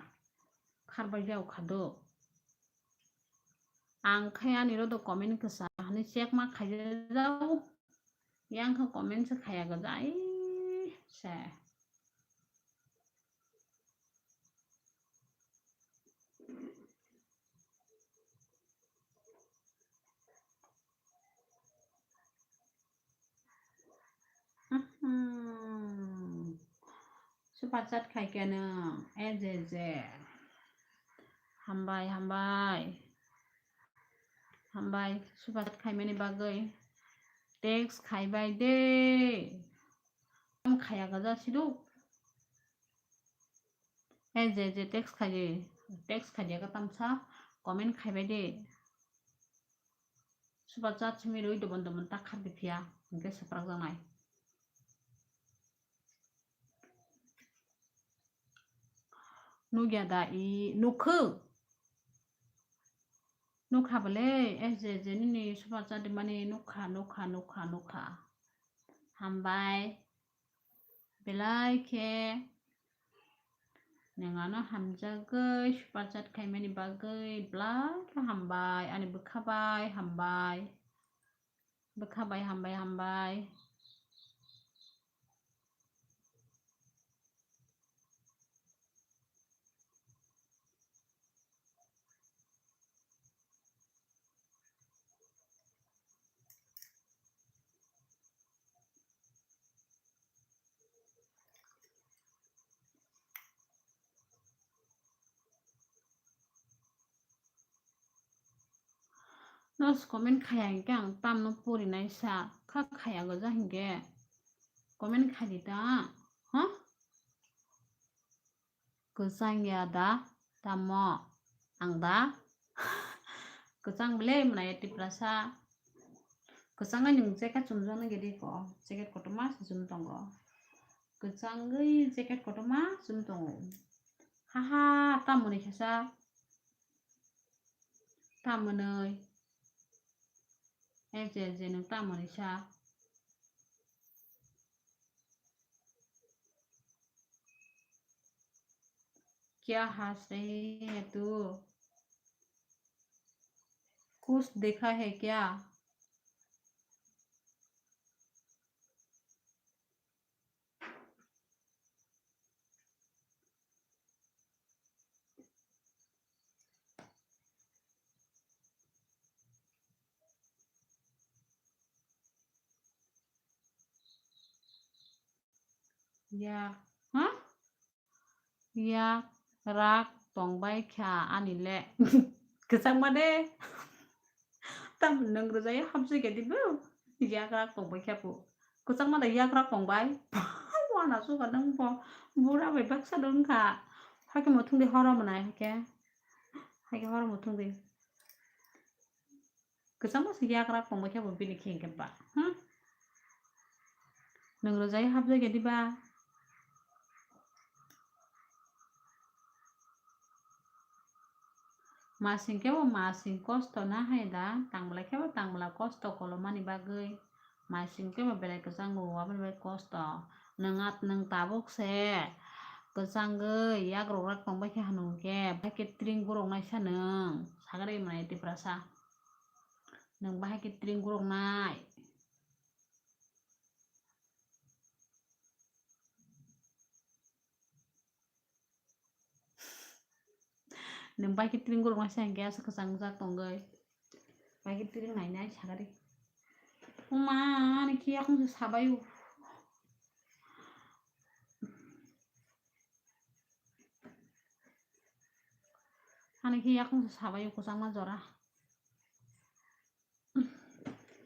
Kharbai le ukha do. Ang khai ani rodo comment kwsa hwnwi check ma khaijao. Yang kha comment se khaya gajai se. Mhm. Super chat khai khe nwng, S J J. Hambai, hambai. Hambai, super chat khaimani bagwi. Text khaibai de. Ang khaya gaja sidu. S J J text khaidi, text khaidi ka tamsa comment khaibai de. Super chat simi rwi dobon dobon ta khardi phiya, hinkhe swprak jaknai. Nukya da i, nukhu. Nukha bole, S J J nini super chat mani nukha, nukha, nukha, nukha. Hambai. Belai khe Nwng ano hamjagwi super chat khaimani bagwi belai khe hambai, ani bwkha bai hambai. Bwkha bai hambai, hambai. Nos comment khaya hinkhe ang tamno porinai sa kha, khaya goja hinkhe comment khaidi ta, ha? Kwchang ya da, tamo ang da? Kwchang bele mwnai Tiprasa. Kwchangwi nwng jacket chumjaknai gede ko, jacket kotorma se chum tongo. Kwchangwi jacket kotorma chum tongo. Haha, tamoni khasa. Tamoni. Ese, ese, nwng tamoni sa. Kya has rahe hai tu? Kuch dekha hai kya? Ya, ha? Yak rak tongbai kha ani le. Kwchangma de. Tam nwng rwjai habjai khe dibo. Yak rak tongbai kha bo. Kwchangma de yak rak tongbai. Wana suka nwng bo. Bura bai baksa dong kha. Hakhe muthung de horo mwnai hakhe. Hakhe horo muthung de. Kwchangma se yak rak tongbai khe bo bini khe hinkhe ba. Hmm? Nwng rwjai habjai khe diba? Masing khe bo masing kosto na hai da, tangmwlai khe bo tangmwla kosto kolomani bagwi. Masing khe bo belai kwchango, aboni bagwi kosto. Nwng at-, nwng tabuk se kwchangwi yak rok rak tongbai khe hwnwi khe, bahai khe tring guruknai sa nwng, sagari mwnai Tiprasa. Nwng bahai khe tring guruknai. Nwng bai khe tring guruknai sa hinkhe aswk kwchangjak tongwi. Bai khe tring nainai sagari. Uma, ani khe yakung se sabai o. Ani khe yakung se sabai o kwchangma jora.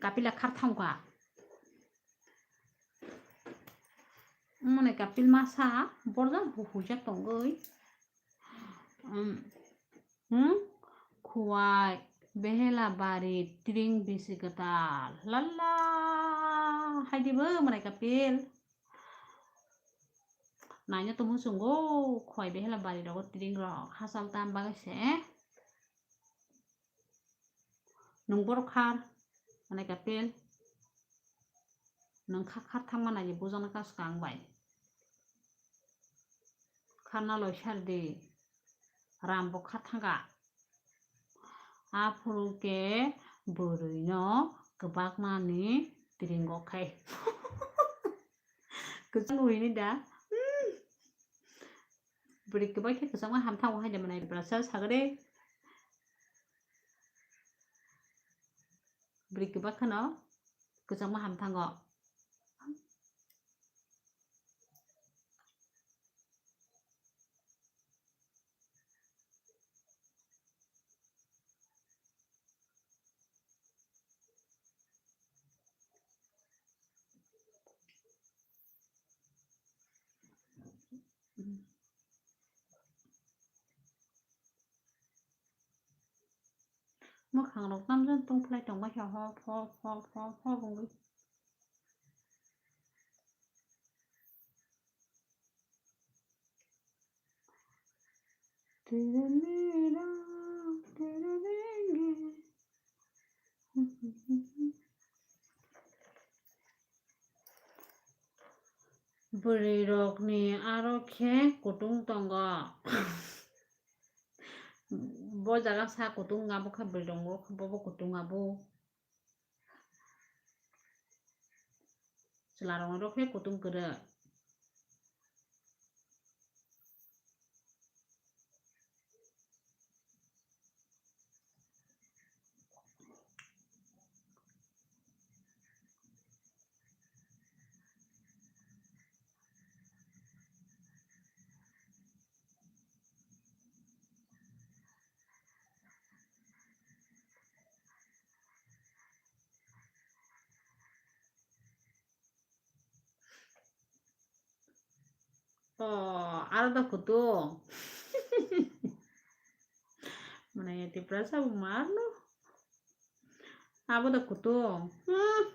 Kapila khar thangkha. Mone kapil masa borjak hu hujak tongwi. Um, hmm? Khuwai behela bari tring bisi kwtal. Lalla, hai dibo mone kapil. Naina tongmung chungo, khuwai behela bari rogo tring rok hachal tam bagwi se. Nwng borok khar, mane kapil. Nwng kha khar thangma nai bujaknai kha swkang bai. Kharna loi sar di. Ram bo kha thanga. Aphuru khe bwrwi no kwbakma ni tring o khai. Kwchang hini da. Hmm. Bwrwi kwbak khe kwchangma hamthango hai da mwnai Tiprasa sagade. Bwrwi kwbak kheno kwchangma hamthango. Mwkhang rok tamjani tongphlai tongma khe hop hop hop hop hop wngwi. Bwrwi rokni aro khe kutung tongo. Bo jaga sa kutung abo khe bwrwi tongo, bo bo kutung abo. Chwla rokni rok khe kutung kwrwi. O, aro da kutung. Mane Tiprasa bo marno. Abo da kutung. Hmm.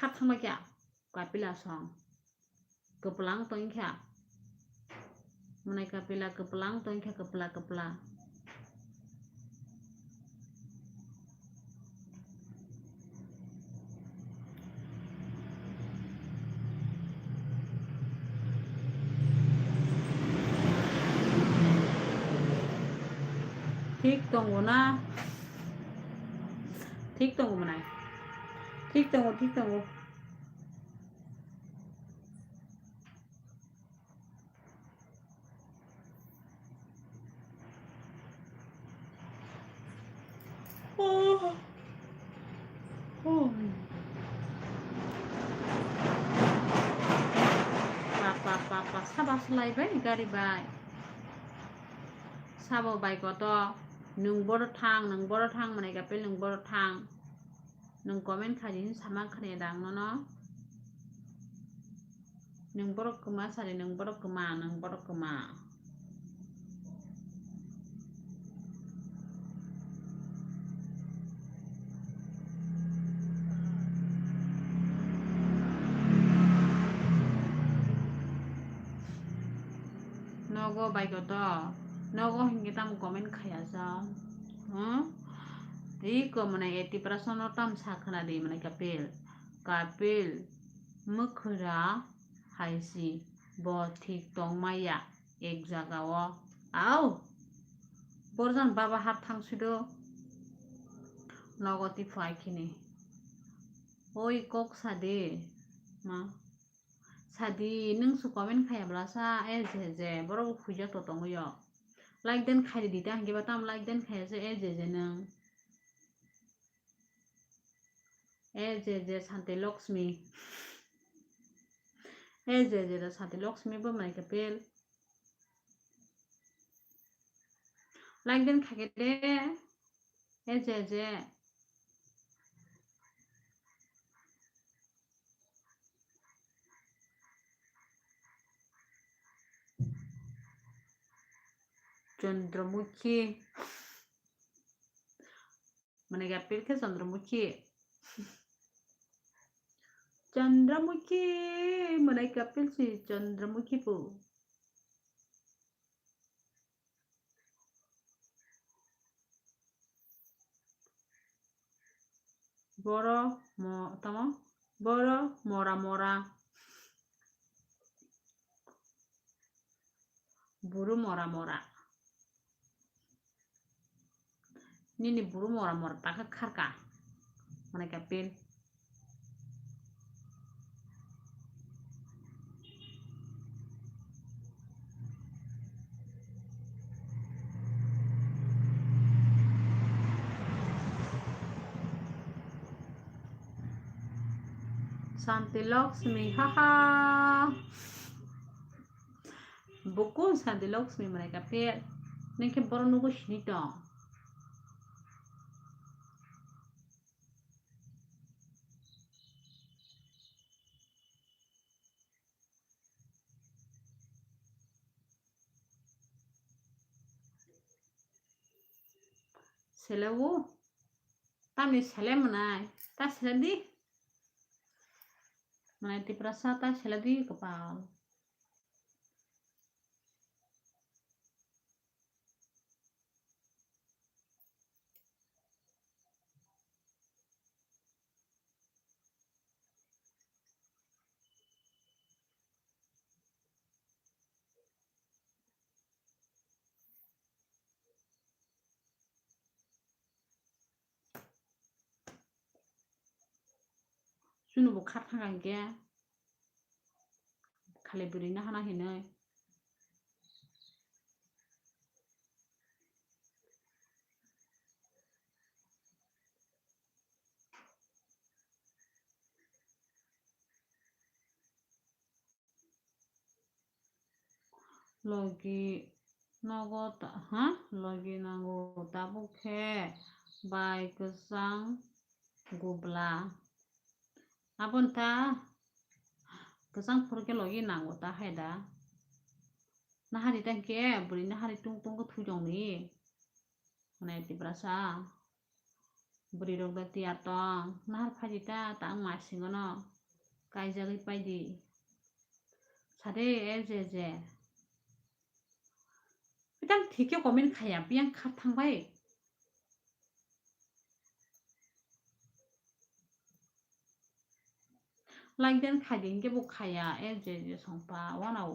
Kha thangma kya kapila song. Kwplang tongkha. Mwnai kapila kwplang tongkha, kwpla kwpla. Thik tongo na? Thik tongo mwnai. Thik tongo, thik tongo. Oh. Oh. Pa, pa, pa, pa, sabo slai bai gari bai. Sabo bai koto, nwng boro thang, nwng boro thang, mwnai kapil nwng boro thang. Nwng comment khaidi hinwi sama khani dang nono. Nwng borok kwma sadi, nwng borok kwma, nwng borok kwma. Nogo bai koto, nogo hinkhe tamo comment khaya sa, hmm? Ri ko mwnai eighty percent no tam sa khna di mwnai kapil, kapil, mwkhra hai si, bo thik tong maya ek jaga o, au, borjan baba har thang sudo, nogo ti phai khini, oi kok sa di, ma. Sadi, nwng se comment khaya bwlasa, S J J, borok bo huijak to tongwi o. Like den khai di ta, hinkhe ba tamo like den khaya se, S J J nwng. S J J Santi Lakshmi. S J J da Santi Lakshmi bo mai kapil. Like den khai de, S J J. Chandramukhi. Mane kapil khe Chandramukhi. Chandramukhi, mane kapil si Chandramukhi po. Boro mo-, tamo? Boro mora mora. Buru mora mora. Nini buru mora mora taka kharka. Mane kapil. Santi Lakshmi, haha. Bukung Santi Lakshmi mwnai kapil. Ningkhe borok nugo sini tong. Sele o. Tamni sele mwnai. Ta sele di. Mane Tiprasa ta sela di kwpal. Chwngno bo kha thang kha hinkhe khali bwrwi no hana hinwi. Logi nogo ta-, ha? Logi nango tabuk khe bai kwchang gubla. Aboni ta kwchang phuru khe logi nango ta hai da. Nahari ta hinkhe bwrwi nahari tung tung khe thwi tongni. Mane Tiprasa. Bwrwi rok da tiyar tong. Nahar phaidi ta, ta wng ma singo no. Kaijagwi paidi. Sade, e je je. Bitang thikhe comment khaya, biyang kha thang bai. Like den khaidi hinkhe bo khaya, e je je songpa, wanao.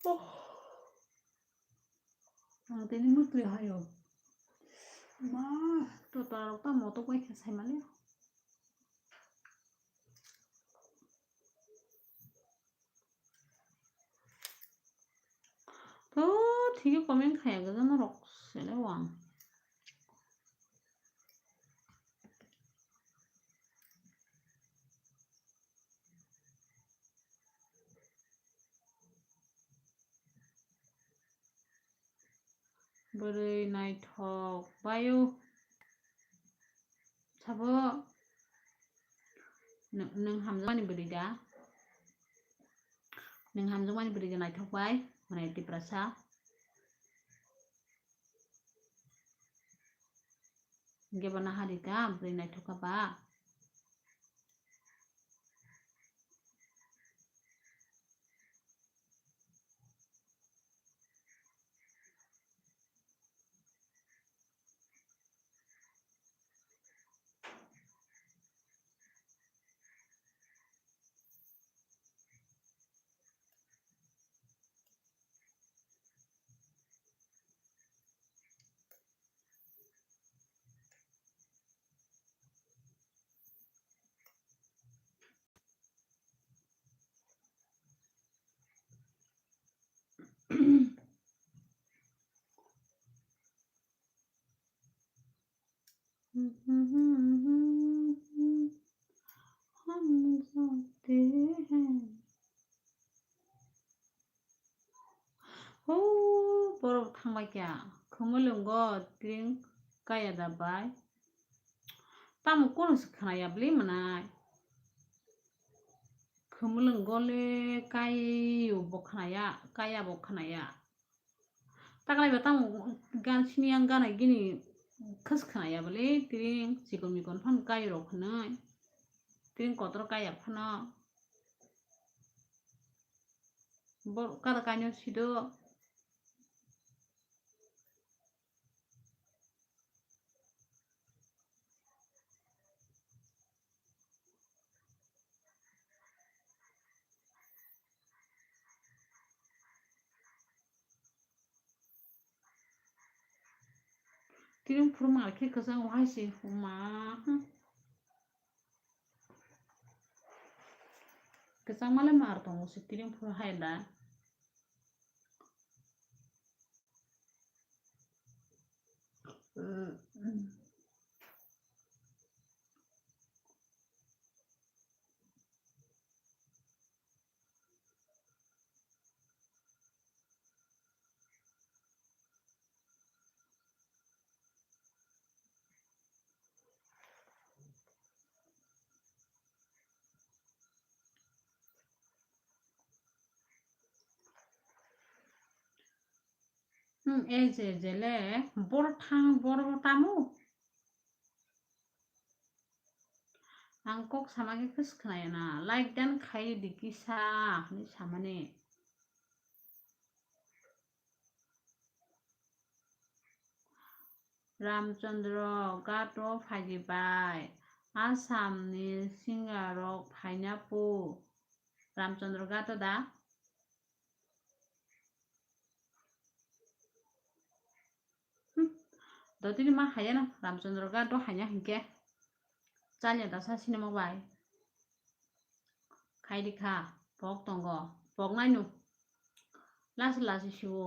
Oh. Ang tini mutwi hayo. Ma, to tarok ta motok bai khe sai mali. To thikhe comment khaya gajano rok sele wang. Bwrwi naithok bai o. Sabo, nw-, nwng hamjakmani bwrwi da? Nwng hamjakmani bwrwi da naithok bai, mane Tiprasa. Hinkhe bo nahari ta bwrwi naithok kha ba. Hum jate hain. O, borok thangbai kha. Khumulwngo tring kaya da bai. Tamo kono se khnaya bwlwi mwnai. Khumulwngo le kaio bo khnaya, kaya bo khnaya. Taklai ba tamo gan sini ang gana gini khas khnaya bwlwi tring chikon mikon phan kaio rok khnai. Tring kotor kaya phano. Bor kada kaino sido. Tini phuru mal khe kwchang wahai se huma. Kwchangma le mar tongo se tini phuru hai da. Hmm, e je jele bor thang bor tamo. Ang kok sama khe khis khnaya na. Like dan khai di kisa hwnwi samani. Ramchandra Ghat o phaidi bai. Assam ni singer rok phaina pu. Ramchandra Ghat o da? Hmm. Dotini ma haya na Ramchandra Ghat o haya hinkhe. Chalya dasa sinimo bai. Khai di kha, pok tongo, pok naino. Lasi lasi siwo.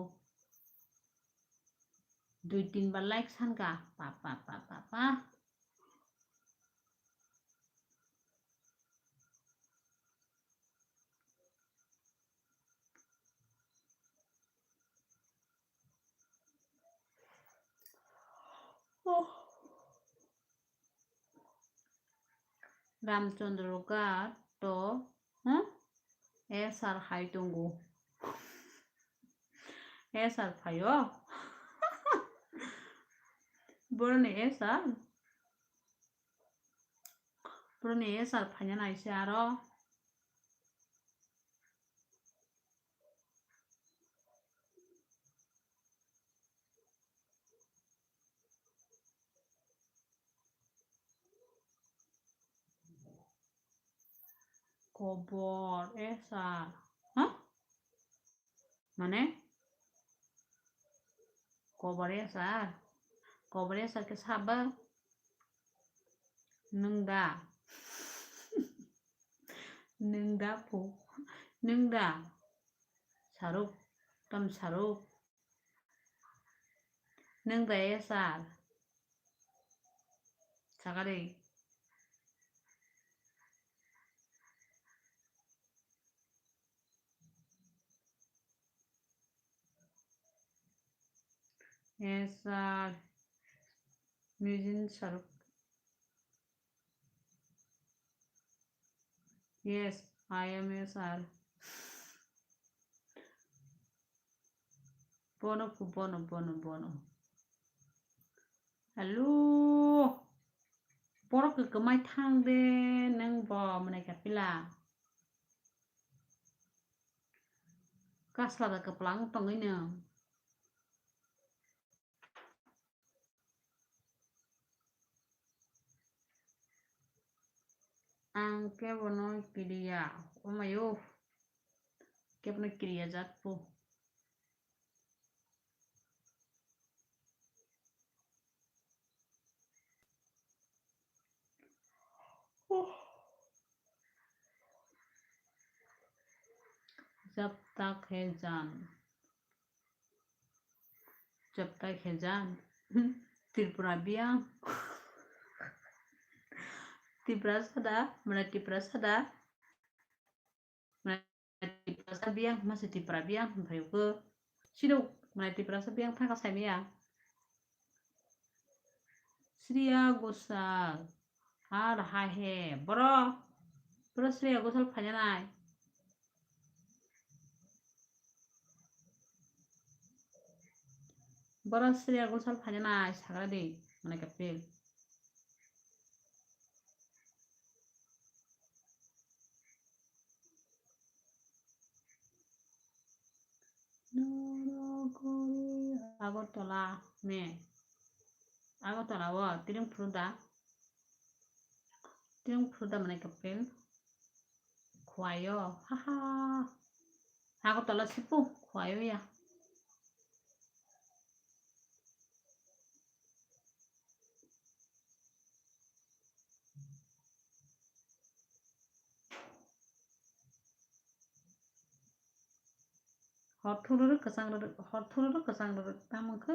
Dui tin bar like san kha. Pa, pa, pa, pa, pa. Oh. Ramchandra Ghat to, huh? S R hai tongo. S R phaio. Boroni S R. Boroni S R phaina naise aro. Kobor S R. Ha? Mane? Kobor S R. Kobor S R khe sabo? Nwng da? Nwng da phu? Nwng da? Saruk, tam saruk. Nwng da S R? Sakari. S R Mujin Saruk. Yes, I am S R. Bono phu, bono, bono, bono. Hello. Borok kwmai thang de, nwng bo mwnai ka pila. Kasla da kwplang tongwi nwng. Ang kebono kiriya, omayo, kebono kiriya jat po. Jab tak hai jaan. Jab tak hai jaan. Tripura biyang. Tripura sada, mane Tripura sada. Mane Tripura sada biyang, mase Tripura biyang, hwnphai ko. Sino, mane Tripura sada biyang thangka saimaya. Shreya Ghoshal. Ar ha he, boro, boro Shreya Ghoshal phaina nai. Boro Shreya Ghoshal phaina nai, sagra di, mane kapil. Agartala me. Agartala o tiring phuru da. Tiring phuru da mane kapil. Khwai o. Ha ha. Agartala sipu. Khwai o ya. Hor thururuk kwchang rwrwk, hor thururuk kwchang rwrwk, tamo khe?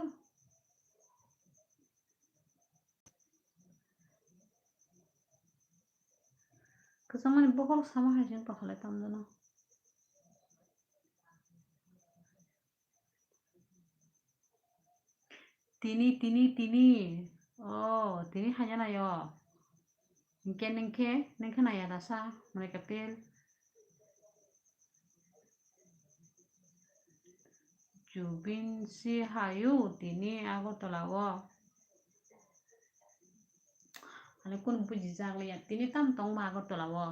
Kwchangmani bokhorok sama hai se wng tongkha le tamjano. Tini, tini, tini. Oh, tini haina naio. Hinkhe nengkhe, nengkhe naiya dasa, mane kapil. Jubin si hayu tini Agartala o. Ani kun bujijak liya. Tini tam tongma Agartala o.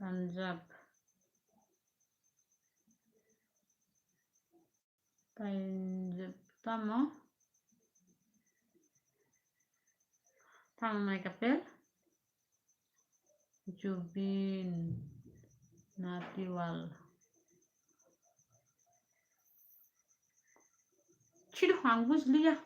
Punjab. Punjab tamo? Tamo nai kapel? Jubin Nautiyal. Chiri hwang bujliya.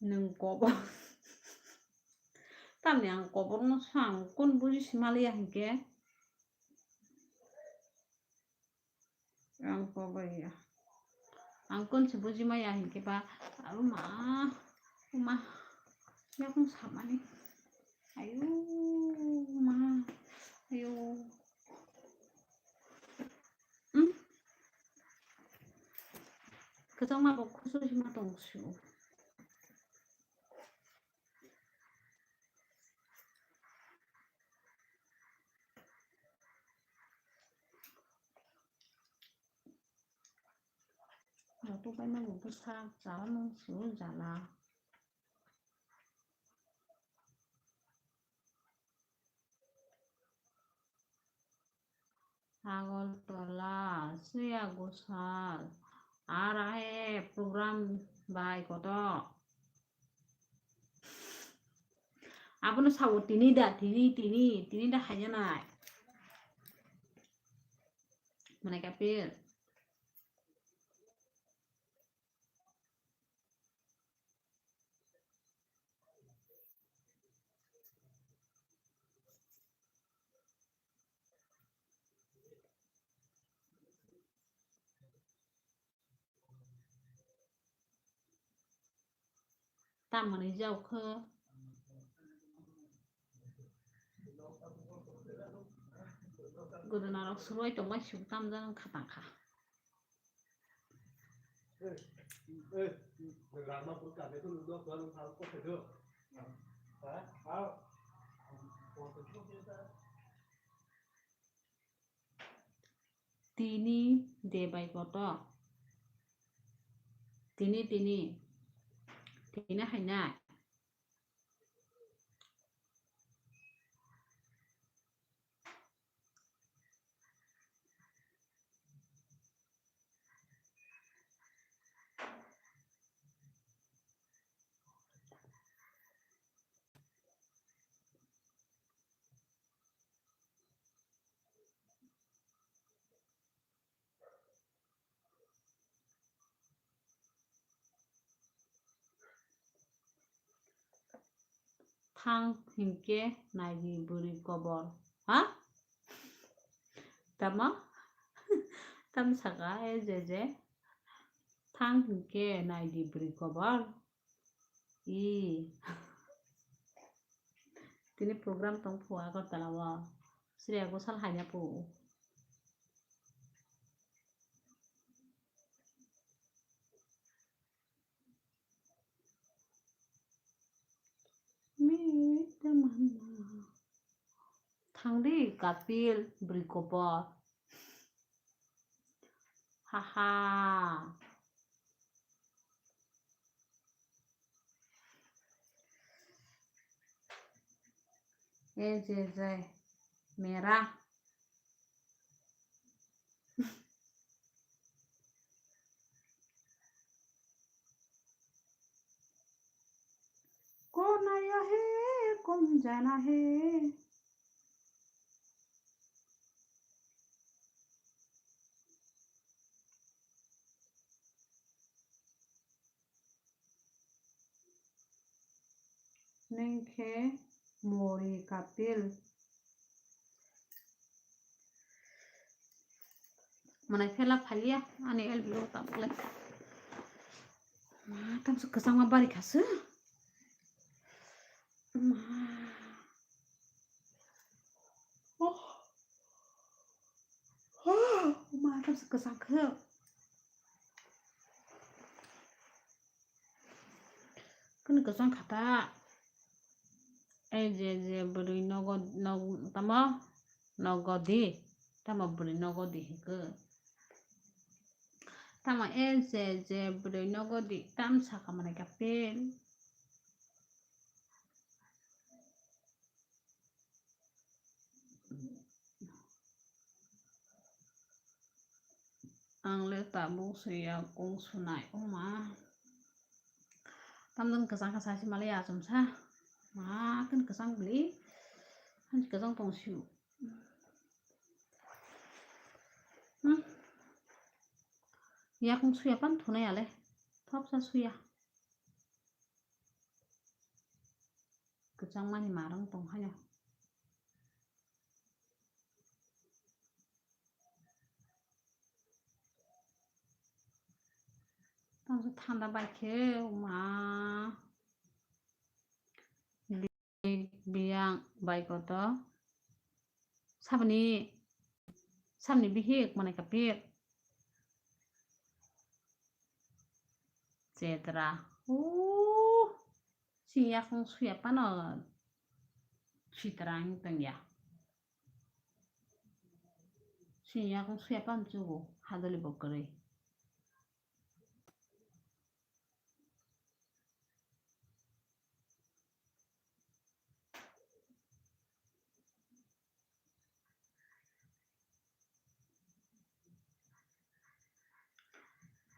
Nwng kobor. Tamni ang koborno sa ang kun buji simaliya hinkhe. Ang kobor ya. Ang kun si buji maya hinkhe ba. Aro ma. Ma. Yakung samani. Ayo. Ma. Ayo. Hmm? Kwchangma bo khusu hima tong sio. Joto bai mani bwsa chala nung sio jala. Agartala, Sriya Ghoshal, R I program bai koto. Abono sao tini da, tini, tini, tini da haiya nai. Mane kapil. Tamoni jao khe. Godonarok suroi tongma suk tamjak wng kha tangkha. Tini de bai koto. Tini, tini. Tini hai nai. Thang hinkhe naidi bwrwi kobor. Ha? Tamo? Tam saka, e je je. Thang hinkhe naidi bwrwi kobor. I. Tini program tong phu Agartala o. Sriya Ghoshal haina phu. Thangdi kapil bwrwi kobor. Haha. ये जे जय मेरा। कौन आया है, कौन जाना है? Nwng khe muri kapil. Mwnai phela phalia ani L B o tabukle. Ma, tamsa kwchangma bari khasu. Ma. Oh. Oh, ma, tamsa kwchang khe. Kunu kwchang khata. E je je bwrwi nogo, nog-, tamo nogodi. Tamo bwrwi nogodi hikhe. Tamo e je je bwrwi nogodi. Tam saka mane kapil. Ang le tabuk se yakung sunai, o ma. Tamjani kwchang khe sa se mali achomsa. Ma, khe kwchang bwlwi. Hansi kwchang tong sio. Hmm. Yakung suya pan thunai ale. Thopsa suya. Kwchangmani marwng tong haino. Tamsa thanda bai khe, ma. Biyang bai koto. Sabni, sabni bihik mane kapir. Chetra. Uh, sing yakung suya pano. Sitra ang tong ya. Sing yakung suya pan chugo. Hadoli bo kwrwi.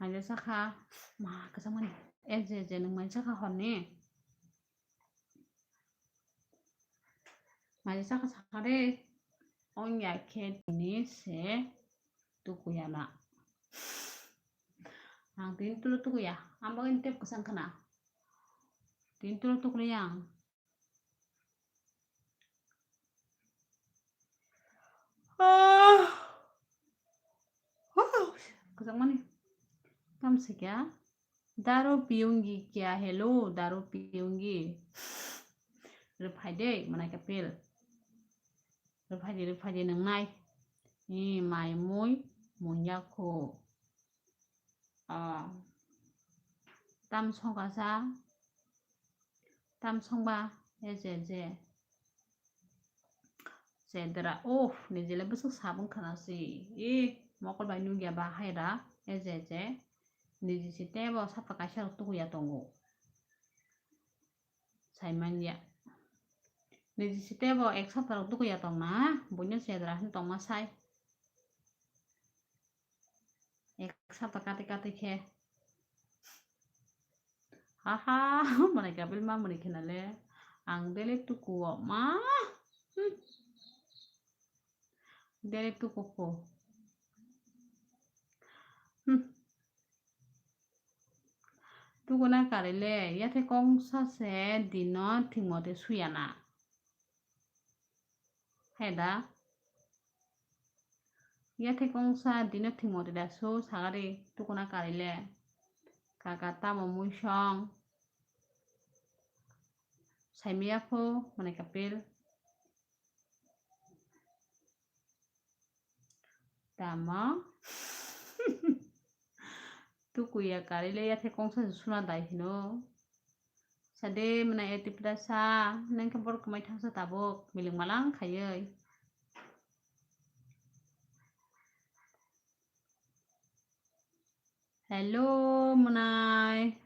Maisa sakha, ma, kwchangmani, e je je nwng maisa sakha horni. Maisa sakha sakha de, ongya khe tini se tukuya na. Ang tini tulo tukuya, ang bagwi tep kwchang khna. Tini tulo tukuliya ang. Ah. Wow. Kwchangmani. Tam sikya. Daru piyungi kya hello, daru piyungi. Rwphai de, mwnai kapil. Rwphai de, rwphai de nwngnai. Ni mai mui, munya kho. Ah. Tam songkasa. Tam songba, e je je. Chedra, uff, nijile bwswk sabung khana si. I, mokol bai nugya ba haira, e je je. Niji si tebo sapta kaisa rok tukuya tongo. Saimanya. Niji si tebo ek sapta rok tukuya tongna, buino chedra hin tongma sai. Ek sapta kati kati khe. Haha, mwnai kapil ma mwnai khena le. Ang dele tuku o ma. Hmm. Dele tuku ko. Hmm. Tukuna kari le, yathe kongsa se dino thingmote suyana. Heda. Yathe kongsa dino thingmote da so sagari tukuna kari le. Kaka tamo muisong. Saimiya pho mane kapil. Tamo? Tukuya kari le yathe kongsa se suna dai hino. Sade mwnai etipda sa, nang khe borok kwmai thangsa tabuk, miling malang khaiwi. Hello, mwnai.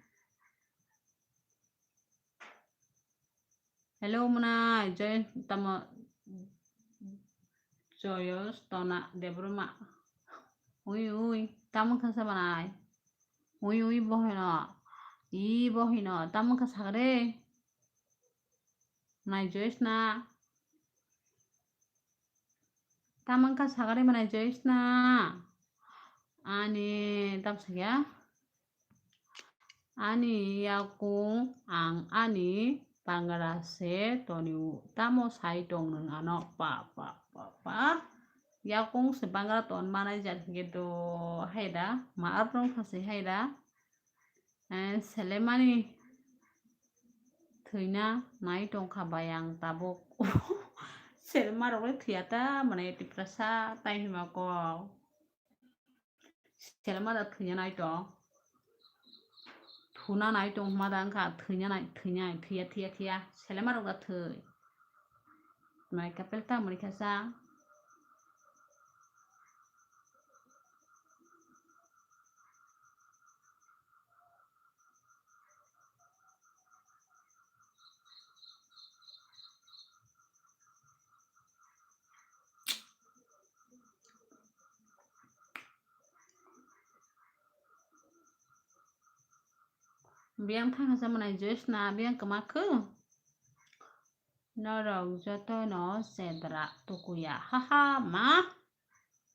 Hello, mwnai. Joy, tamo, Joyos, Tona, Debroma. Ui, ui, tamo kha sa mwnai. Ui, ui, bohino. I, bohino, tamo kha sagre. Nai, Joyos na. Tamang kha sagari mwnai Joyos na. Ani tam sakya. Ani yakung ang ani Bangra se toni u, tamo sai tong nwng ano, pa, pa, pa, pa. Yakung se bangra ton manai jat hingke do hai da, ma arong kha se hai da. Eh, selemani thwina nai tong kha bai ang tabuk. Selema rok le thwiya ta, mane Tiprasa tai hima kok. Selema da thwina nai tong. Thuna nai tong hima da wngkha, thwina nai, thwina, thwiya, thwiya, thwiya. Selema rok da thwi. Mai kapel ta mani kha sa. Biyang thang hasa manai Joyce na biyang kama khe. Norok jotono chedra tukuya. Haha, ma.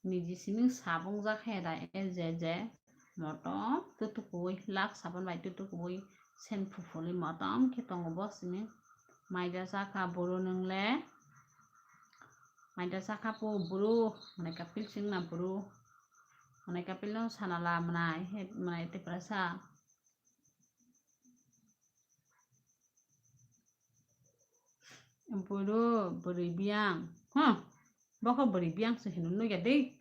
Niji siming sabung jak he da, e je je. Motom tutukui, lak sabon bai tutukui, sen phufuli motom khe tongo bo siming. Maida sakha buru nwngle. Maida sakha po buru, mane kapil sing na buru. Mane kapil no sana la mwnai, he mwnai Tiprasa. Buru bwrwi biyang. Huh. Bokho bwrwi biyang se hino nugya de.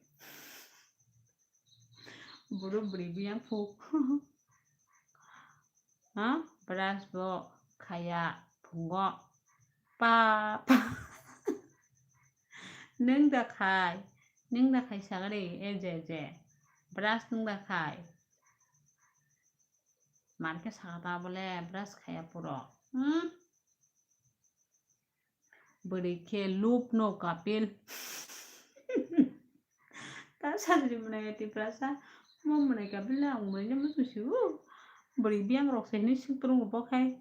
Buru bwrwi biyang phuk. Ha? Brush bo khaya phungo. Pa, pa. Nwng da khai. Nwng da khai sagari. E je je. Brush nwng da khai. Mar khe saka ta bole brush khaya puro. Hmm? Bwrwi khe lub no kapil. Ta sajri mwnai Tiprasa. Mo mwnai kapil na ang mwnai no musu si u. Bwrwi biyang rok se hinui sik turung bo khai.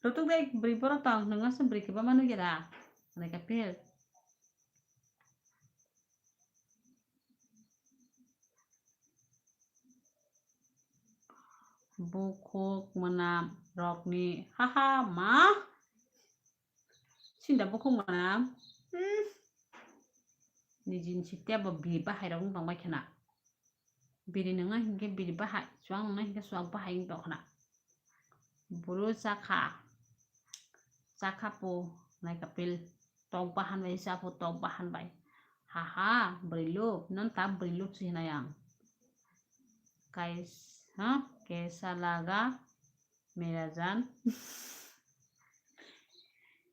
Rotok dai bwrwi borok tong nwnga se bwrwi khe ba manu gera. Mwnai kapil. Bukhuk mwnam rokni haha ma. Sinda bukhuk mwnam. Hmm. Niji ni sitya bo biri bahai rok wng tong bai khna. Biri nungna hinkhe biri bahai, chuak nungna hinkhe chuak bahai wng tong khna. Buru chakha, chakha po nai kapil, tok bahan bai cha po tok bahan bai. Haha, bwrwi lub, non ta bwrwi lub si hinai ang. Kais, ha, kaisa laga, mera jaan.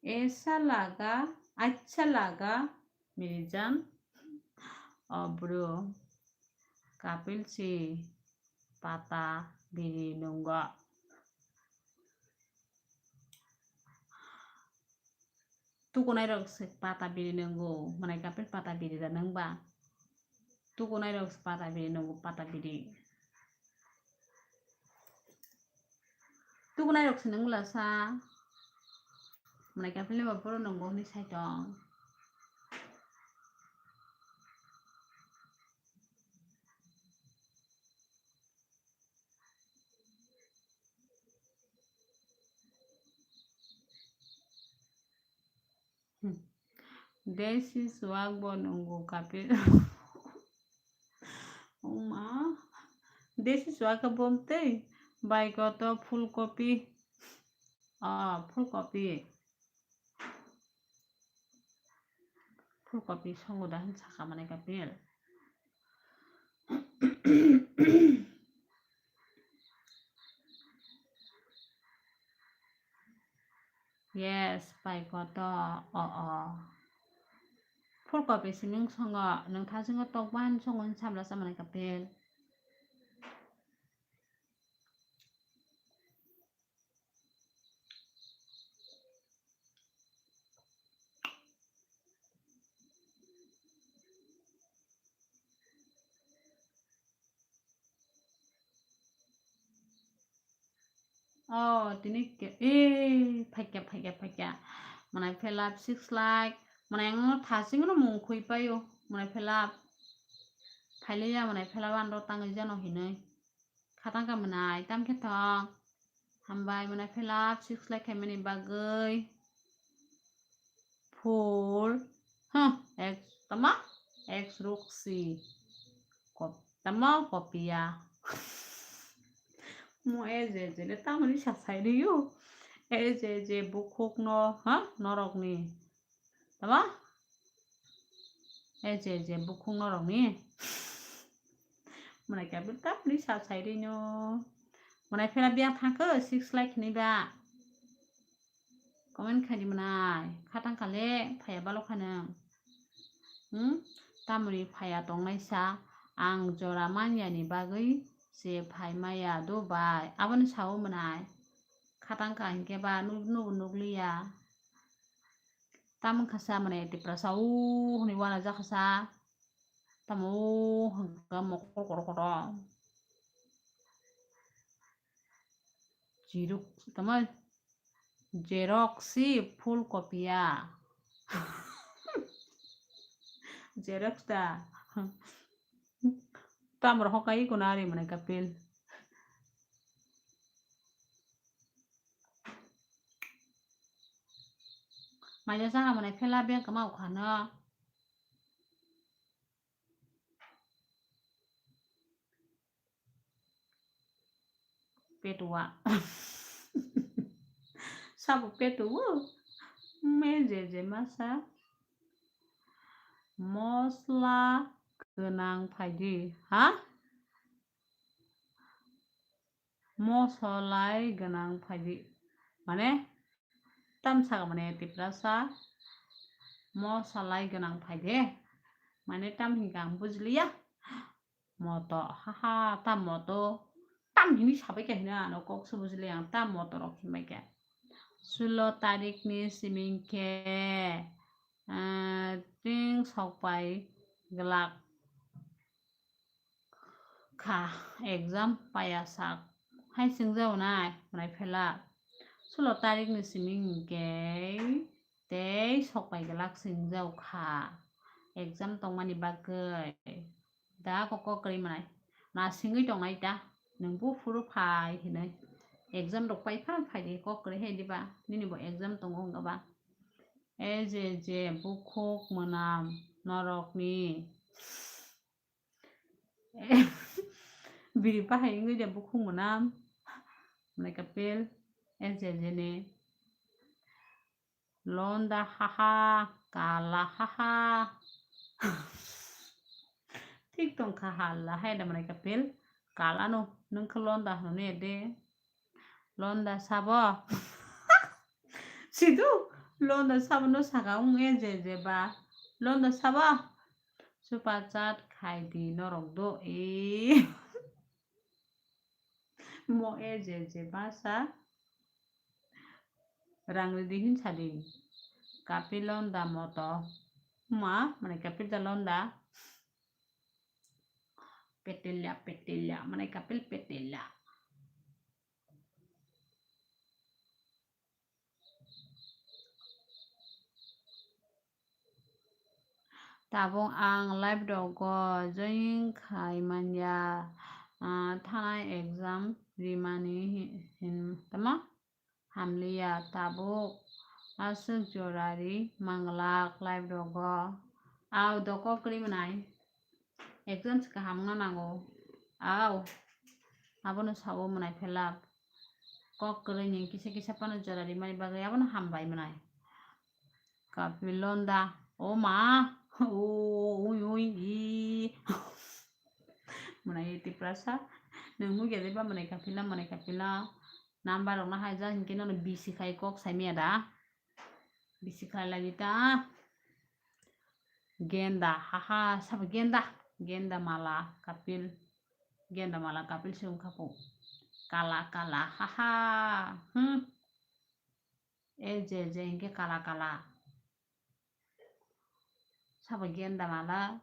Aisa laga, acha laga, meri jaan. O bro, kapil si pata biri nungo. Tukunai rok se pata biri nungo, mwnai kapil pata biri da nungba. Tukunai rok se pata biri nungo, pata biri. Tukunai rok se nung lasa. Mwnai kapil ni ba boro nungo hwnwi sai tong. Hmm. Desi suak bo nungo kapil. Oma. Desi suak khe bomtwi. Bai koto full copy. Ah, full copy. Full copy songo da hin saka mane kapil. Yes, pai koto, o, o. Full copy siming songo, nung thasingo tokban songo hin samla samani kapil. Oh, tini ke, eh, phaikya, phaikya, phaikya. Mwnai phela six lakh, mwnai ang thasing no mung khui paio, mwnai phela phailiya, mwnai phela wan ro tangwi jano hinwi. Khatang ka mwnai, tam khe thong. Hambai mwnai philap six like khaimani bagwi. Full. Huh, X, tama? X Roxy. Kop-, tama? Kopia. Mo e je je le tamoni sa sai riyo. E je je bukhuk no, ha? Norok ni. Tama? E je je bukhuk norok ni. Mwnai khe bwtap ni sa sai ri no. Mwnai phela biya thangkhe six like ni ba. Comment khai di mwnai. Khatang kale phaya balo khano. Hmm? Tamoni phaya tongnai sa ang jora manya ni bagwi se phai maya do bai. Aboni sao mwnai. Khatang ka hinkhe ba nuk-, nubo nukliya. Tamo wngkha sa mane Tiprasa o hwnwi wana jakha sa. Tamo o hwnka mokol kotor kotor. Jiruk, tamo Xerox si full copy ya. Xerox da. Tamro hokai kuna ari mane kapil. Maja saka mane phela beng kama ukhano. Petua. Sabo petua. Me je je masa. Mosla gwnang phaidi. Ha? Mosolai gwnang phaidi. Mane, tam saka mane Tiprasa mosolai gwnang phaidi. Mane, tam hinkha ang bujiliya. Moto, haha, tam moto. Tam hini sabai kha hino ano kok se bujili ang tam moto rok hinbai kha. Sulo tarik ni siming khe, ah, tring sok pai glak. Kha, exam paya sak hai swngjao nai, mwnai phela. Sulo tarik ni siming hinkhe tei sok pai glak swngjao kha. Exam tongmani bagwi. Da kok kok kwrwi mwnai. Na singwi tongnai ta. Nwng buphuru phai hinwi. Exam rok pai phano phai di kok kwrwi hai diba. Nini bo exam tongo wngkha ba. E je je bukhuk mwnam norokni. Biri bahai wngwi de bukhuk mwnam. Mwnai kapil. E je je ni. Londa haha, kala haha. Thik tong kha hala hai da mwnai kapil. Kala no, nwng khe londa hwnwi de. Londa sabo. Sidu, londa sabo no saka wng e je je ba. Londa sabo. Super chat khai di norok do e. Mo e je je basa. Rang ridi hin sadi. Kapil londa moto. Ma, mane kapil da londa. Petelya, petelya, mane kapil petelya. Tabuk ang live rogo join khai manya, ah, thanai exam rimani hi-, hin tamo hamliya tabuk aswk jora ri manglak live rogo. Au doko kwrwi mwnai. Exam se kaham wngna nango. Au. Abono sao mwnai phelak. Kok kwrwi ni kisa kisa phano jora rimani bagwi abono hambai mwnai. Kapil londa. O ma. O, ui, ui, i. Mwnai Tiprasa. Nwng nugya de ba mwnai kapila, mwnai kapila. Number rok no hai ja hinkhe nono bisi khai kok sai maya da. Bisi khai lagi ta. Genda, haha, sabo genda. Genda mala, kapil. Genda mala, kapil se wngkha po. Kala, kala, haha. Hmm. E je, je, hinkhe kala, kala. Sabo genda mala.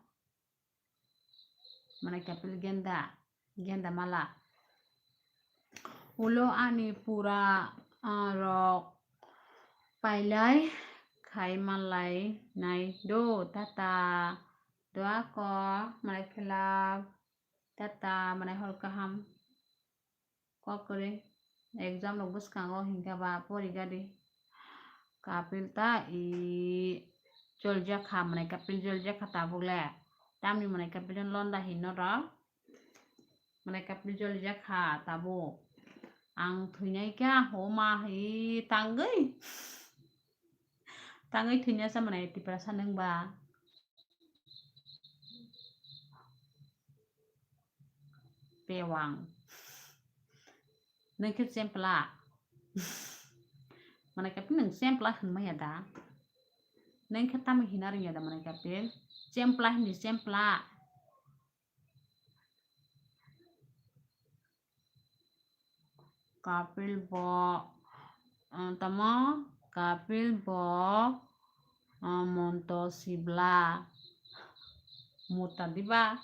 Mane kapil genda, genda mala. Ulo ani pura, ah, rok pailai khai manlai nai do tata. Doa ko mane phelak tata mane hor kaham. Kok kwrwi. Exam rok bwskango hinkhe ba porikha di. Kapil ta i joljak kha, mwnai kapil joljak kha tabuk le. Tamni mwnai kapil no londa hin norok. Mwnai kapil joljak kha tabuk. Ang thwinai kha homa hi tangwi. Tangwi thwinai sa mwnai Tiprasa nwng ba. Pewang. Nwng khe chempla. Mwnai kapil nwng chempla hwnmaya da? Nwng khe tamo hina rwngya da mwnai kapil? Chempla hindi chempla. Kapil bo, eh, tamo? Kapil bo, eh, monto sibla. Muta diba?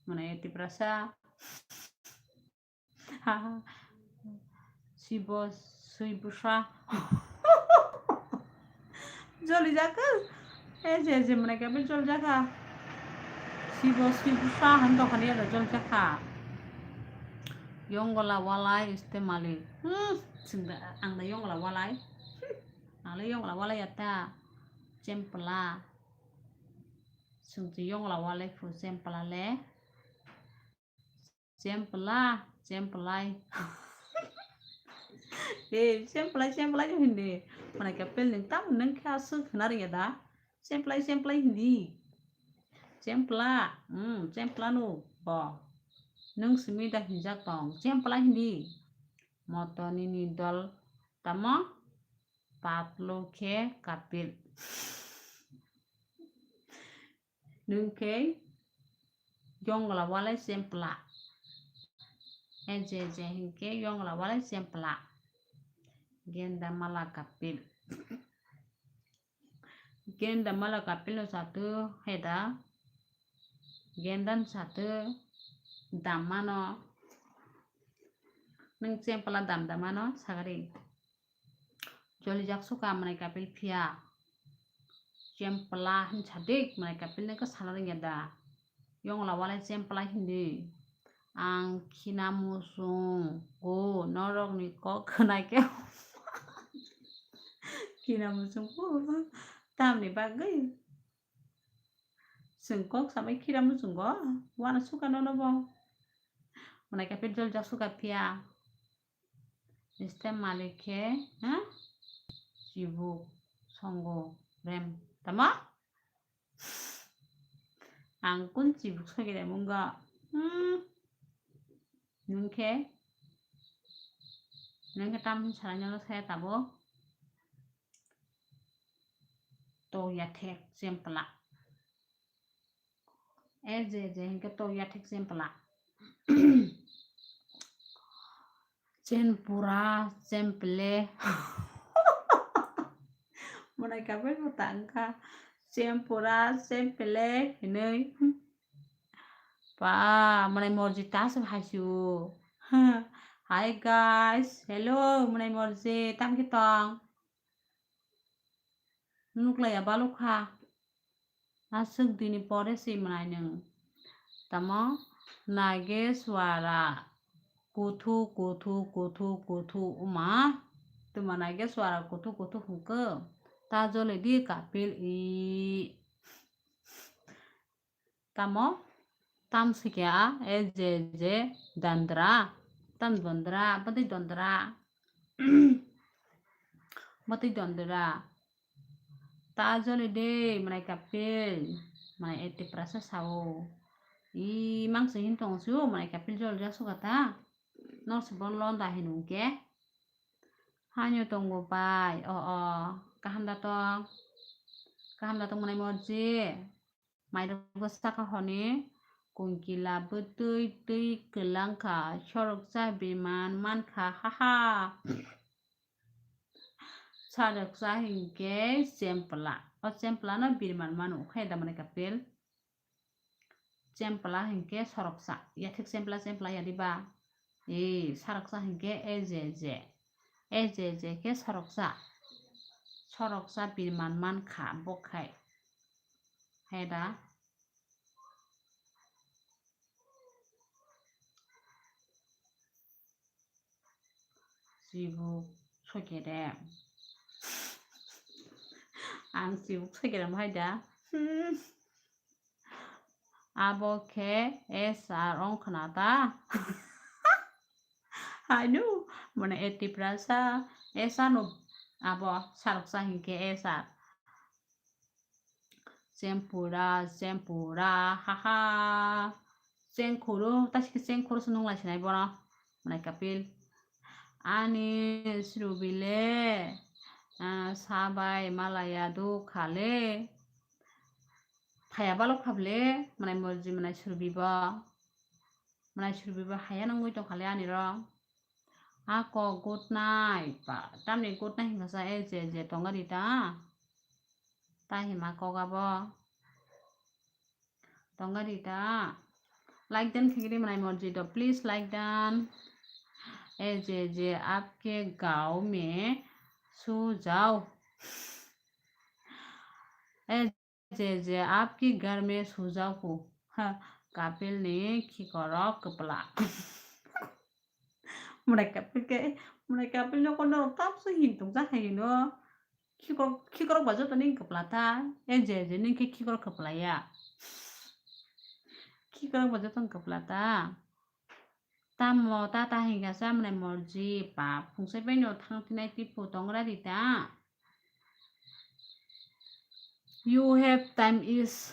Mwnai Tiprasa. Sibo sui bwsa. Joli jakha. E je je mwnai kapil jol jakha. Sibo sui bwsa han dokhani aro jol jakha. Yongola walai iste malik. Hmm, singda ang da yongola walai. Ang le yongola walai ya ta. Chempla. Sungchi yongola walai phu chempla le. Chempla, chemplai. Eh, chemplai, chemplai no hindi. Mwnai kapil nwng tamo nwng khe aswk hwna rwngya da? Chemplai, chemplai hindi. Chempla, hmm, chempla no bo. Nwng simi da hinjak tong. Chempla hindi. Moto nini dol tamo? Patlo khe kapil. Nwng khe yongla walai chempla. E je je hinkhe yongla walai chempla. Genda mala kapil. Genda mala kapil no satu heda. Genda no satu dam mano. Nwng chempla dam dam mano sagari. Jolijak suka mwnai kapil phiya. Chempla hinsa dik mwnai kapil nokhe sana rwngya da. Yongla walai chempla hindi. Ang khina musung go norokni kok khwnai khe. Khina musung go tamni bagwi. Chwng kok sabai khira muchungo, wana suka nono bo. Mwnai kapil jolijak suka phiya. Este malik khe, ha? Chibuk, songo, rem. Tamo? Ang kun chibuk sogi rem wngkha. Hmm. Nwng khe? Nwng khe tam salai nono saya tabuk? To yathek chempla. E je je hinkhe to yathek chempla. Chen pura chemple. Mwnai kapil bo tangkha. Chen pura chemple hinwi. Pa, mwnai morji ta se hai su. Hi guys, hello, mwnai morji, tam khe tong? Nuklaiya balukha. Aswk dini pore si mwnai nwng. Tamo Nageshwara kuthu, kuthu, kuthu, kuthu wma. Tuma Nageshwara kuthu, kuthu hwnkhe. Ta jole di kapil i. Tamo? Tam sikhe a, e je je dandra. Tam dandra, bwtwi dandra. Bwtwi dandra. Ta joli de, mwnai kapil. Mwnai e Tiprasa sao. I mangsi hin tong sio, mwnai kapil jol jak suka ta. Nor si bon londa hin ungke. Hanyo tongo bai. O, o. Kaham da tong. Kaham da tong mwnai morji. Mairok bwsakha hwnwi kungkila bwtwi twi kwlangkha, soroksa biman mankha, haha. Soroksa hinkhe chempla. O chemplano birman mano, khe da mwnai kapil. Chempla hinkhe soroksa. Yathek chempla, chempla yadi ba. Ee, soroksa hinkhe e je je. E je je khe soroksa. Soroksa birman mankha, bokhai. Hai da. chibuk soikerem. Ang chibuk soikerem hai da. Hmm. Abo khe S R wng khna ta. Haino, mane, e Tiprasa, S R no abo saroksa hinkhe S R. Chempura, chempura, haha. Chengkhuru, tasikhe chengkhuru se nunglai sinai bono. Mane Kapil. Ani srubile, ah, sabai malaya do khale. Phaya balok kha bwle, mwnai morji mwnai surbi bo. Mwnai surbi bo haya nungwi tongkha le ani ro. A kok good night ba. Tamni good night hingkha sa, e je je tonga di ta. Ta hima kok abo. Tonga di ta. Like dan khigri mwnai morji do. Please like dan. E je je aapke gaon mein so jao. E je je aapki ghar mein so jao ko. Ha, Kapil ni khikorok kwpla. Mwnai Kapil ke, mwnai Kapil no kono tam so hin tong ja hai no. Khikorok, khikorok ba joto ni kwpla ta. E je je ni khe khikorok kwpla ya. Khikorok ba joto ni kwpla ta. Tamo tata hingkha sa mwnai morji pa phungsai bai no thang thinai tipo tongra di ta. You have time is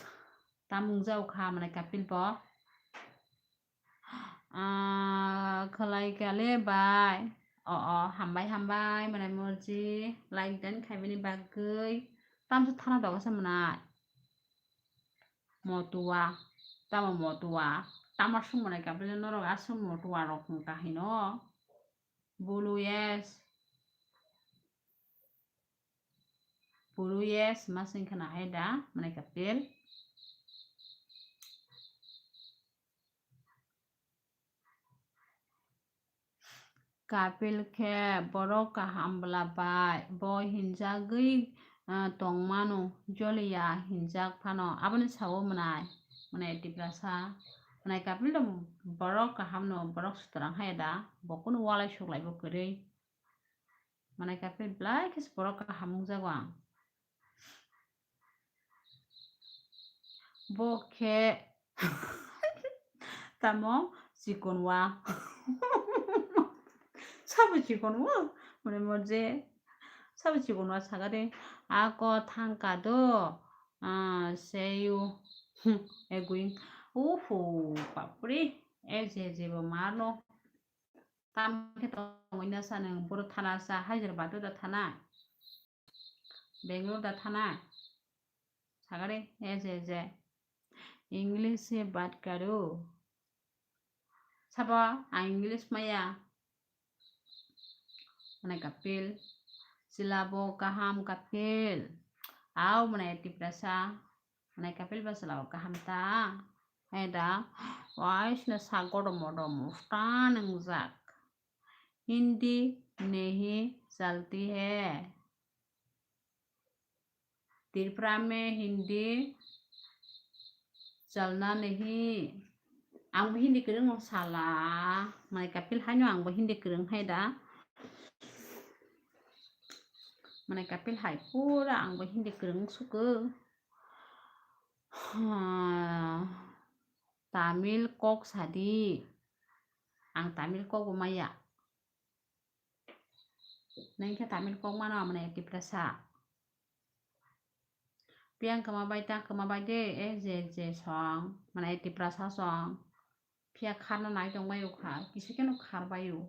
tamung jau kha mwnai Kapil bo. Ah, khalai kale bai. O, o, hambai, hambai, mwnai morji. Like dan khaibini bagwi. Tamso thana doga sa mwnai. Motua. Tamo motua. Tamo sung mwnai Kapil norok asung motua rok hwn kahino. Bulu yes. Bulu yes, masing khana hai da, mwnai Kapil. Kapil khe borok kaham bwla bai, bo hinjagwi, ah, tongmano, joliya hinjak phano, aboni sao mwnai, mwnai Tiprasa, mwnai Kapil do borok kaham no, borok sutrang hai da, bo kunu walai suklai bo kwrwi, mwnai Kapil belai khe borok kaham wngjago ang. Bo khe tamo chikonwa. Sabo chikonwa? Mane mo je sabo chikonwa sagade. Ako thangka do. Ah, see you. Eguing. Uhu, papri. E je je bo marno. Tam khe tongwi na sa nwng, boro thana sa, Hyderabad o da thana, Bangalore da thana, sagare, e je je, English se baat karo, sabo ang English maya, mane Kapil, chwla bo kaham Kapil, au mane Tiprasa, Mane Kapil ba chwla o kaham ta. Hai da, waisno sak godomo domo fwta nwngjak. Hindi nahi chalti hai. Tripura mein Hindi chalna nahi. Ang bo Hindi kwrwng o sala. Mane Kapil haino ang bo Hindi kwrwng hai da. Mane Kapil hai pura ang bo Hindi kwrwng suku. Ha, Tamil kok sadi. Ang Tamil kok bo maya. Nang khe Tamil kok mano mane Tiprasa. Piang kwma bai ta kwma bai de, e je je song, mane Tiprasa song. Phiya kharna nai tong bai o kha, kisa khe no khar bai o.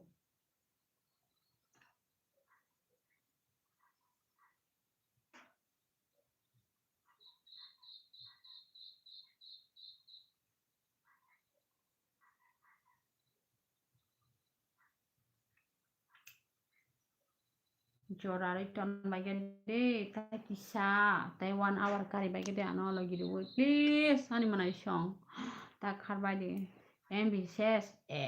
Jora rwi ton bai khe de, tai kisa, tai one hour kari bai khe de, ano logi rwi, please, ani mwnai song, ta khar bai de, M B ses, e,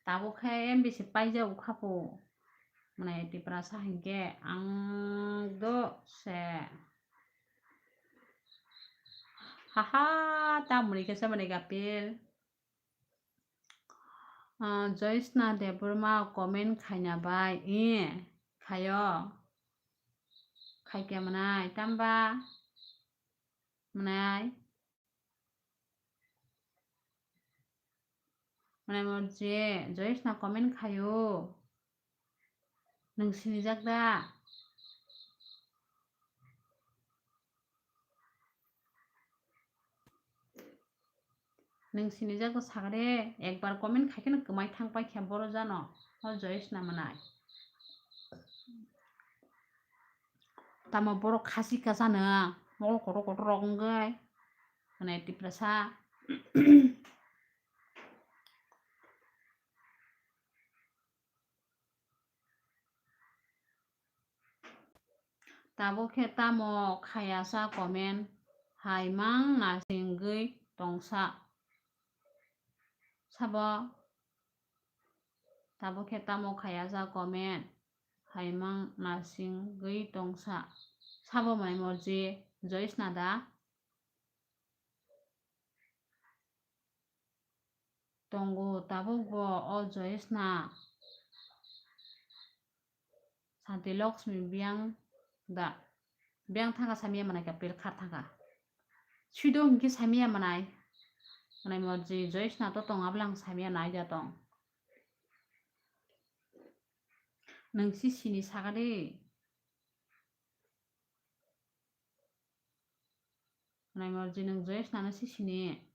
tabuk khe M B se paijak kha pho, mwnai Tiprasa hinkhe, ang do se, haha, ta mwnai khe se mwnai Kapil. Ah, Joyshna Debbarma comment khaina bai. Eh, khayo. Khaikhe mwnai, tamba? Mwnai? Mwnai morje, Joyshna comment khayo. Nwng sinijak da? Nwng sinijak da sakha de, ekbar comment khaikhe no kwmai thang paikha boro jano. O Joyshna mwnai. Tamo borok khasi kasa no, mokol kotor kotor rok wngwi. Mwnai Tiprasa. Tabuk khe tamo khayasa comment hai mang nasingwi tongsa. Sabo? Tabuk khe tamo khayasa comment hai mang nasingwi tongsa. Sabo mwnai morje Joyshna da? Tongo tabuk bo o Joyshna. Santi Lakshmi biyang da. Biyang thangkha samya mwnai ka pil khar thangkha. Swido hinkhe samya mwnai. Mwnai morje Joyshna to tong ablang samya nai da tong. Nwng si sini sakha de. Mwnai morje nwng Joyshna no si sini.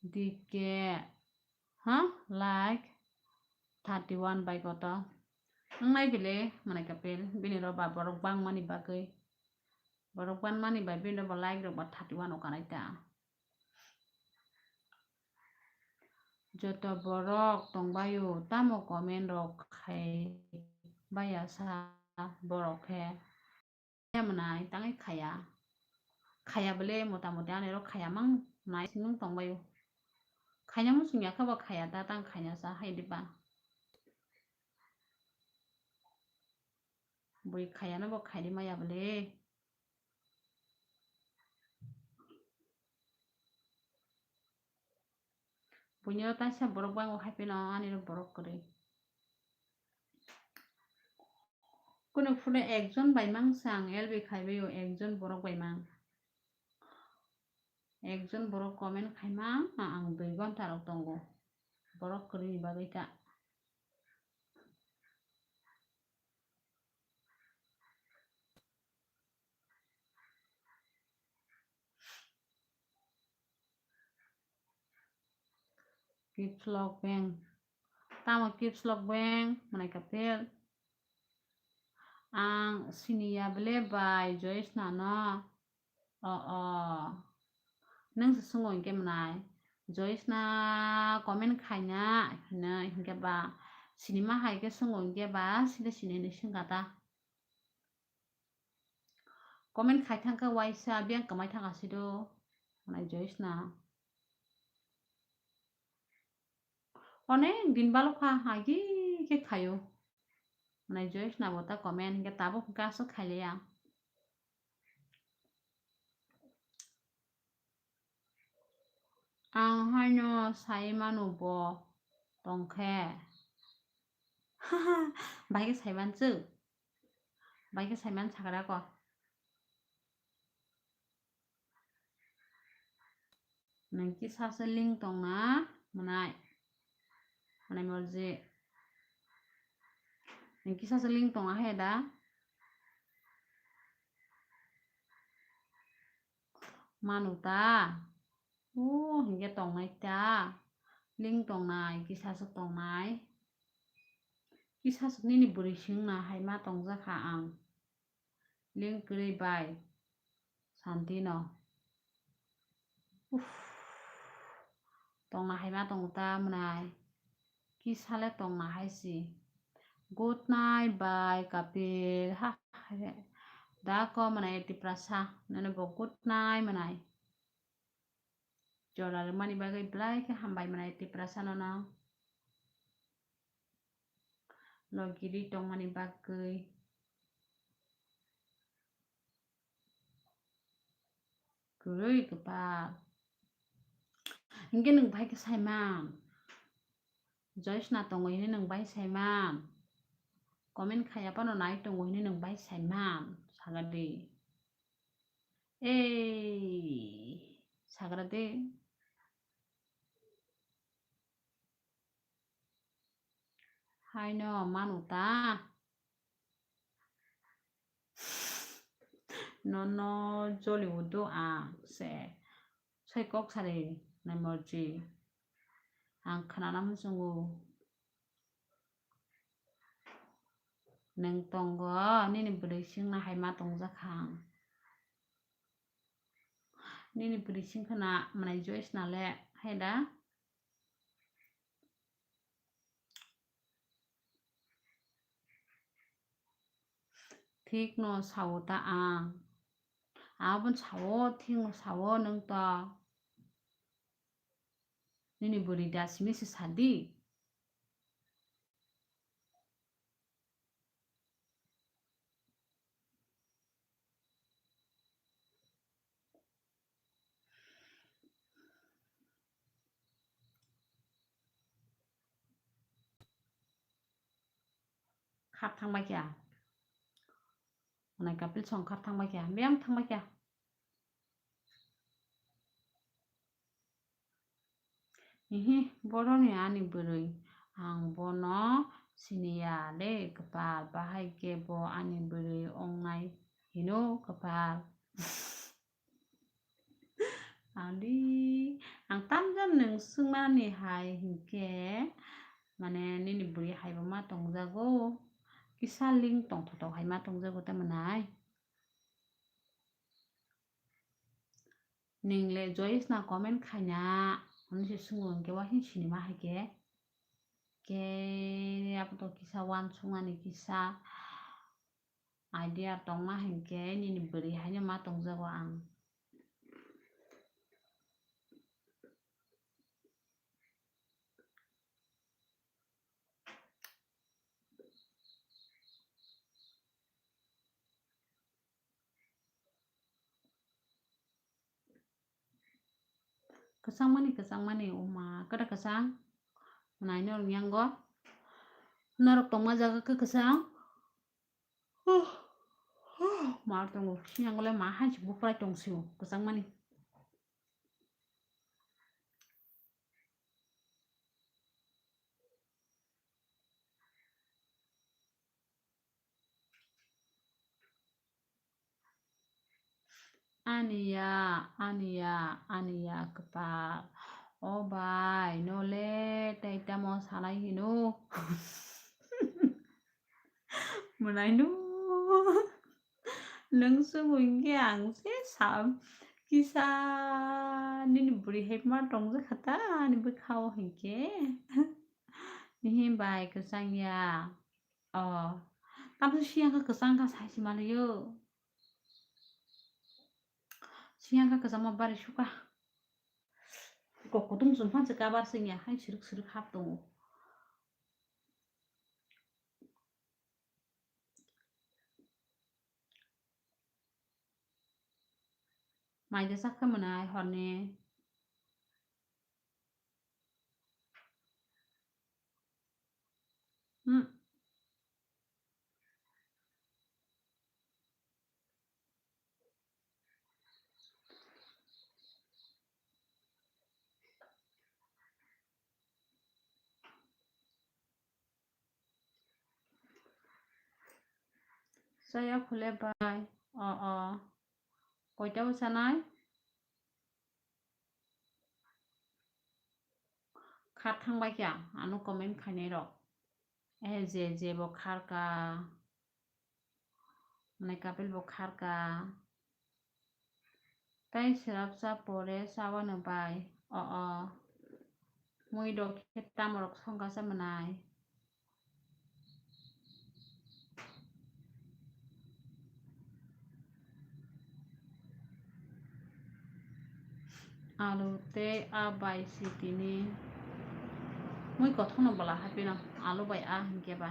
D K, ha? Like thirty one bai koto. Wngnai bile, mwnai kapil, bini roba borok bangmani bagwi. Borok bangmani bai bini roba like rok ba thirty one o kanai ta. Joto borok tongbaio, tamo comment rok khai baya sa borok khe. Khaya mwnai, tangwi khaya. Khaya bole mota moti ani rok khaya mang nai swnwi tongbaio. Khaina muchung ya khe bo khaya da, tang khaina sa hai diba. Bui khaya no bo khai di maya bole. Buino taisa borok bango hai phano ani rok borok kwrwi. Kunu phuru ekjon bai mang se ang L B khai bai o, ekjon borok bai mang. Ekjon borok comment khai mang, ang dui ghonta rok tongo. Borok kwrwi ni bagwi ta. Kips lok beng. Tamo kips lok beng, mwnai kapil. Ang siniya bele bai Joyce nano. O, o. Nung se sungo hinkhe mwnai. Joyce na comment khaina hino hinkhe ba sinima hai khe sungo hinkhe ba sile sini hinwi sungkha ta. Comment khai thangkha waisa biyang kwmai thangkha sido. Mwnai Joyce na. Onek din balokha agi khe khaio. Mwnai Joyce na bo ta comment hinkhe tabuk hinkhe aswk khailiya. Ang haino sai mano bo tongkhe. Bai khe sai manchuk. Bai khe sai man sakra ko. Nang kisa se link tongna mwnai. Mwnai morje. Nang kisa se link tong ahe da. Manu ta. O, hinkhe tongnai ta. Link tongnai, kisa se tongnai. Kisa se nini bwrwi singna hai ma tongjakha ang. Link kwrwi bai Santi no. Uff. Tongna hai ma tongo ta mwnai. Kisa le tongna hai si. Good night bai Kapil. Ha, ha, ha. Da ko mwnai Tiprasa. Nono bo good night mwnai. Jora rwmani bagwi belai khe hambai mwnai Tiprasa nono. Logi ri tongmani bagwi. Kwrwi kwpal. Hinkhe nwng bai khe saiman. Joyce na tongo hini nwng bai saiman. Comment khaiya phano nai tongo hini nwng bai saiman. Saga di. Ei, sagra de. Haino manu ta. Nono joli udo ang se. Sai kok sari nai morji. Ang khnana muchungo. Nwng tongo, nini bwrwi singna hai ma tongjak kha ang. Nini bwrwi singkha na mwnai Joyce na le, hai da? Thik no sao ta ang. Aboni sao, thik no sao nwng to. Nini bwrwi da simi se sadi. Khar thangbai kya? Mwnai Kapil song khar thangbai kya? Biyang thangbai kya? Hihi, boroni ani bwrwi, ang bono siniya le kwpal, bahai khe bo ani bwrwi wngnai hino kwpal. Adi, ang tamjani nwng swngmani hai hinkhe, mane nini bwrwi hai bo ma tongjago, kisa ling tongthotok hai ma tongjago tamani. Ningle Joyce na comment khaina, hwnwi se swngo, hinkhe wahin sinima hai khe. Khe abo to kisa uansukmani kisa idea tongma hinkhe nini bwrwi haino ma tongjago ang. Kwchangmani, kwchangmani, oma, kwta kwchang? Nai norok yango. Norok tongma jaga khe kwchang? Mar tongo, siyang le ma hai se buprai tong sio, kwchangmani. Aniya, aniya, aniya kwpal. O bai, no le tei tamo sanai hino. Mwnai no. Nwng se buinkhe ang se sa kisa nini bwrwi hai ma tongjakha ta ani bwkhao hinkhe. Nihim bai kwchang ya. O, tamsa siyang kha kwchang kha sai se manliyo. Siyang kha kwchangma bari sukha. Kok kutung chum phan se kabar singya hai siruk siruk hap tongo. Mai de sak khe mwnai horni. Hmm. Chaya khule bai. O, o. Koita o chanai? Khar thangbai kya? Ano comment khainai rok. Eh, je, je bo khar ka. Mwnai Kapil bo khar ka. Tai swrapsa pore chawano bai. O, o. Mui rok khe tamorok songkha sa mwnai. Alu tei a bai si tini. Mui kothokno bwla haphino alu bai a hinkhe ba.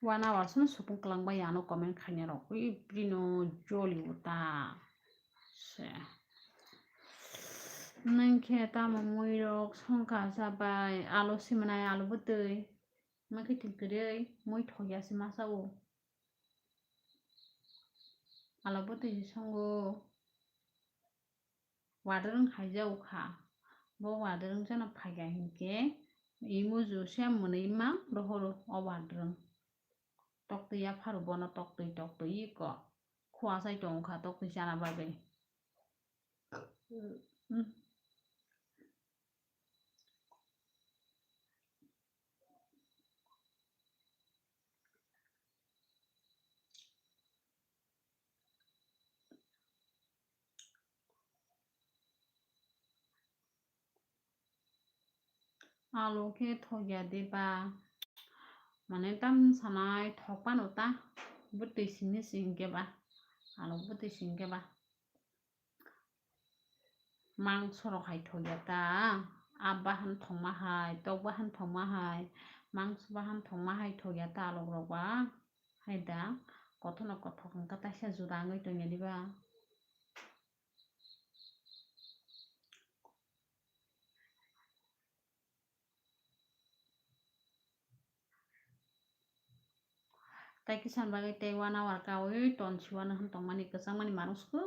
One hour sano supung kwlangbai ano comment khainai rok. Ui, bini joli uta. Se. Nang khe tamo mui rok songkha sa bai, alo simanai, alo bwtwi. Ma khe tin kwrwi, mui thokya se masa o. Alo bwtwi se songo. Wadarwng hai ja o kha. Bo wadarwng jano phai kha hinkhe, imo juice ya mwnwi ma rohoro o wadarwng. Toktwi yapharo bono toktwi toktwi iko. Khua sai tong kha toktwi chana bagwi. Alo khe thokya de ba? Mane tam sanai thok pano ta. Bwtwi sini singke ba. Alo bwtwi singke ba. Mangso rok hai thokya ta. Ap bahan thokma hai, tok bahan thokma hai, mangso bahan thokma hai thokya ta alok rok ba. Hai da, kothok no kothok wngkha taisa juda wngwi tongya diba? Tai kisan bagwi tei one hour kaui ton siwano hwn tongmani kwchangmani manusku.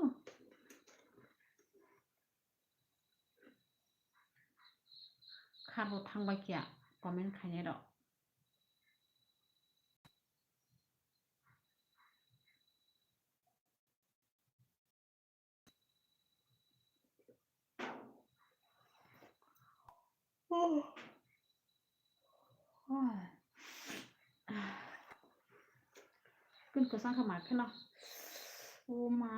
Kharbo thangbai kya comment khainai rok. Kun kwchang kha ma kheno. O ma.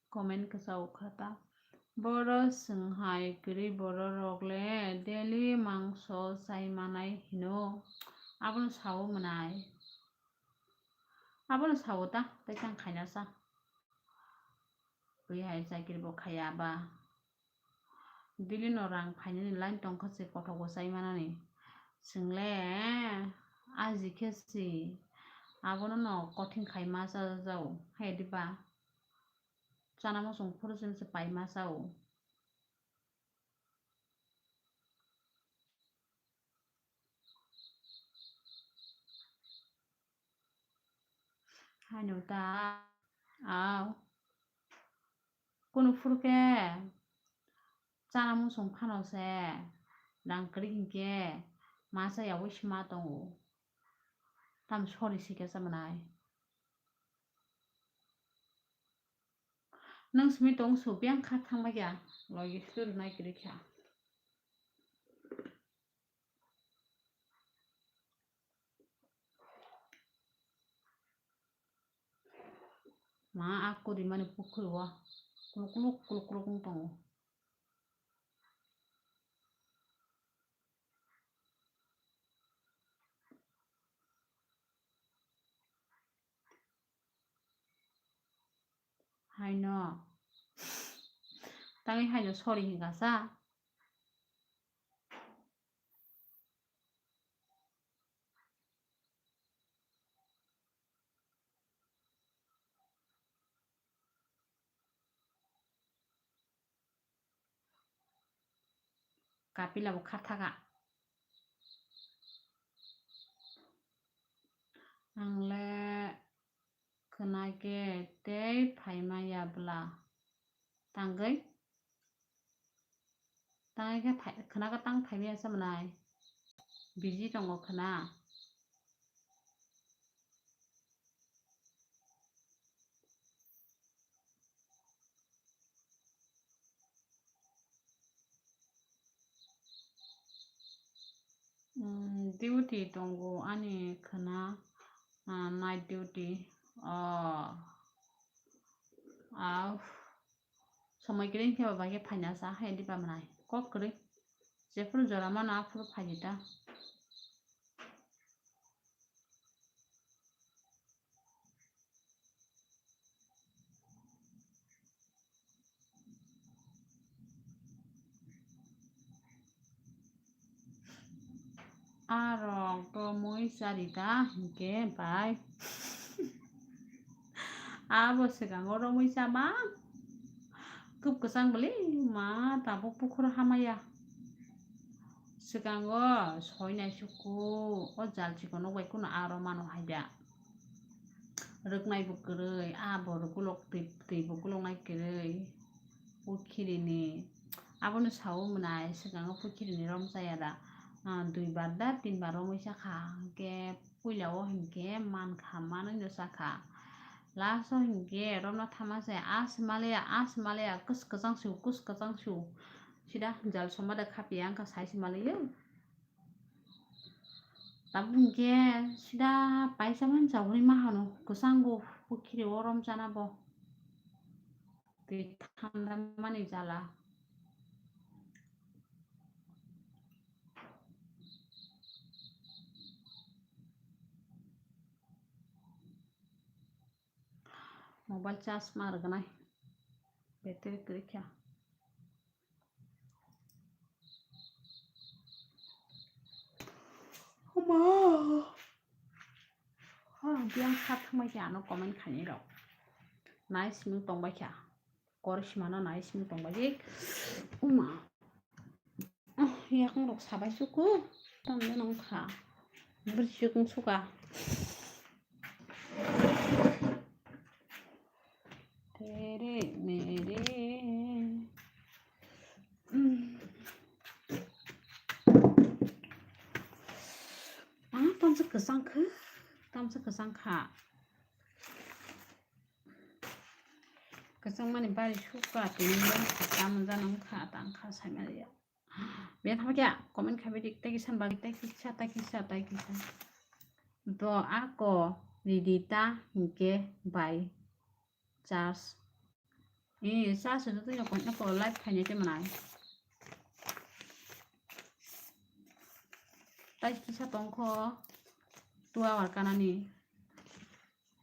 Comment kwchao kha ta. Boro chwng hai kwrwi borok rok le daily mangso chai manai hino. Abono sao mwnai. Abono sao ta, tei tang khaina sa. Bui hai chakiri bo khaya ba. Daily no rang phainani line tongkha se kothok bo chai manani. Chwng le aji khe si. Abono no kothing khai ma cha jao. Hai di ba. Chana muchung phuru chini se pai ma chao. Haino ta, au. Kunu phuru khe chana muchung phano se rang kwrwi hinkhe ma cha yaui sima tongo. Tam sori sikhe cha mwnai. Nwng simi tong su biyang kha thang bai kha, logi suri nai kwrwi kha. Ma a kuri mani pukhuri o kuluk kuluk kuluk kuluk wng tongo. Haino. Tangwi haino sorry hinka sa. Kapila bo khathaka. Ang le khwnai khe tei phaimaya bwla. Tangwi? Tangwi khe phai-, khwna khe tang phaimaya se mwnai. Busy tongo khwna. Mm, duty tongo ani khwna, ah, night duty. Oh. Au. Somoi kwrwi khe ba bai khe phaina sa hai diba mwnai. Kok kwrwi. Jephuru jora mano aphuru phaidi ta. Arok romwi charita hinkhe bai. Abo swkango romwi chama. Kwp kwchang bwlwi ma tabuk bukhuk hamaya. Swkango soinai sukhu o jal chikon nok bai kunu aro mano haida. Rwknai bo kwrwi, abo rwkulok twi, twi bo kuloknai kwrwi. Pukhirini, abono sao mwnai, swkango pukhirini rom chaya da, ah, dui bar da, tin bar romwi chakha, hinkhe puila o hinkhe mankha, manwino chakha. Last o hinkhe romna thama se, a swmaliya, a swmaliya, kwch kwchang su, kwch kwchang su. Sida jal soma da khapiya wngkha sai swmaliya. Tabuk hinkhe sida paisa mani chawri ma hano kwchango pukhiri o rom chana bo. Twi thanda mani jala. Mobile charge ma rwgwnai. Battery kwrwi kha. Huma. Ha, biyang kha thangbai khe ano comment khainai rok. Nai simi tongbai kha. Kor simano nai simi tongbai khe. Uma. Ah, yakung rok sabai suku. Tong de nong kha. Bwrwi chukung suka. Tere mere. Ah, tamsa kwchang kha, tamsa kwchang kha. Kwchang mani bari sukha, tini yang kha, tamon jana wngkha, tang kha, saimaliya. Bia thama kya, comment khabi dik, tai kisa ba, tai kisa, tai kisa, tai kisa. Do ako, ridi ta, hinkhe, bai. Charge. Eh, charge se twi no kon ko live khainai te manai. Tai kisa tongkho two hour kanani.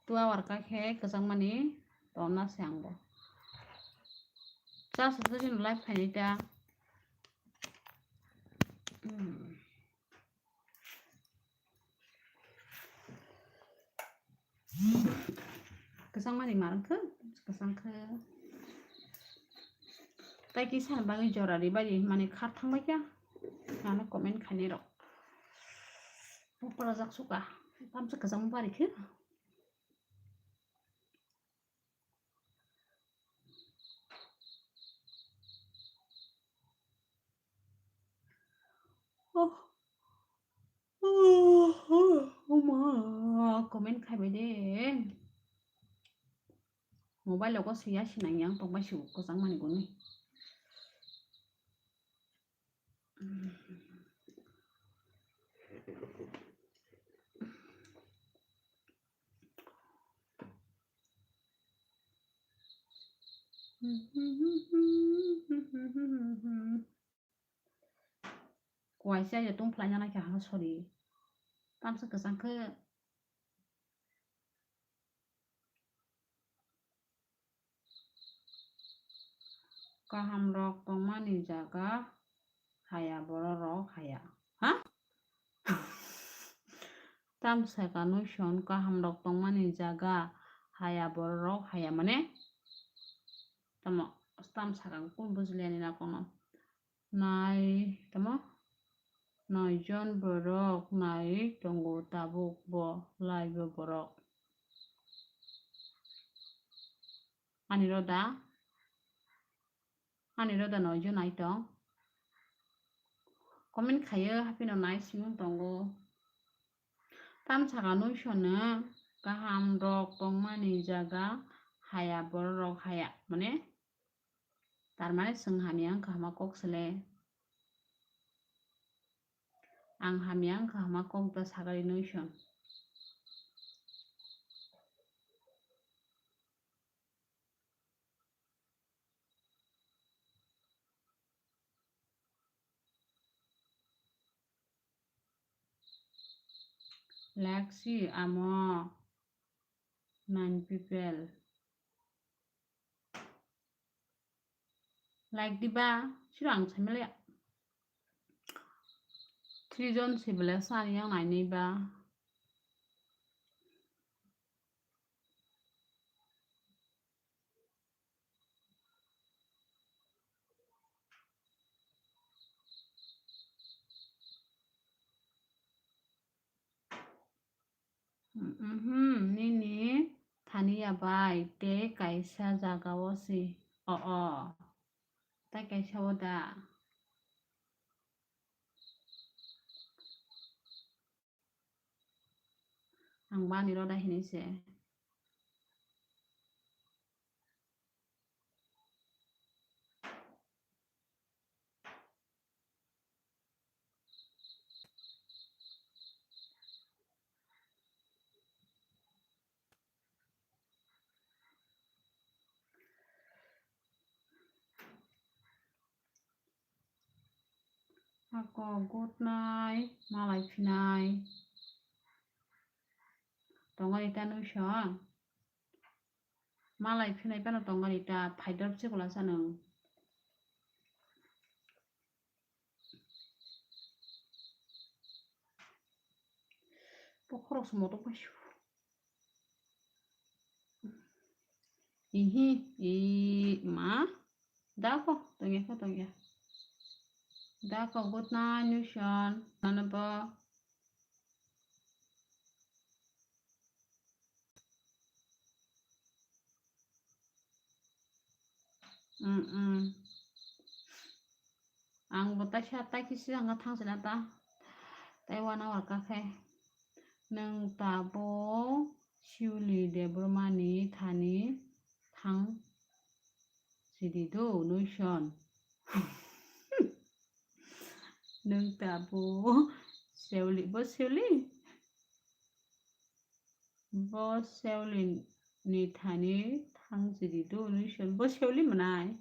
Two hour ka khe kwchang mani tonna se ang bo. Charge se twi no live khainai ta. Hmm. Kwchang mani ma rwngkha, kwchang khe. Tai kisa bagwi jora ri bari mani khar thang bai kha. Ano comment khainai rok. Bupra jak suka. Tamsa kwchang bari khe. Oh. Oh, oh, oh, ma, comment khaibai de. Mobile logo siya sinang yang tongbai si kwchang mani gwnwi. Kuaisa ya tong phlai nana khe ha sorry. Tamsa kwchang khe. Kaham rok tongmani jaga haya borok rok haya. Ha? Tamsa ka noison kaham rok tongmani jaga haya borok rok haya mane? Tamo tamsa ka kung bujiliya ni na kono. Nai, tamo? Nai jon borok nai tongo tabuk bo live o borok. Ani roda, ani roda nai jon nai tong. Comment khayo haphino nai simi tongo. Tamsa ka noison no kaham rok tongmani jaga haya borok rok haya mane? Tar mane chwng hamya wngkha hama kok sele. Ang hamya wngkha hama kok da sagari noison. Lexi amo nine people. Like diba, siro ang saimale. Three jon sibele sani yang nainai ba. Mhm, nini thani ya bai tei kaisa jaga o si. O, o. Tai kaisa o da. Ang bani roda hinui se. Ako gutnai, malai phinai. Tongo ita nui son. Malai phinai pano tongo ita, phaidor se kula sanung. Bokhorok se motok bai su. Ihi, i, ma. Dako, tongya ko, tongya. Dako, good night, Nution. Nana bo. Mm, mm. Ang bo taisa, taikhe sijak no thang sina ta. Tai one hour ka khe. Nwng ta bo Siuli Debbarma ni thani thang sidi do, Nuison. Nwng ta bo Siuli, bo Siuli? Bo Siuli ni thani thang sidi do, Nuison. Bo Siuli mwnai.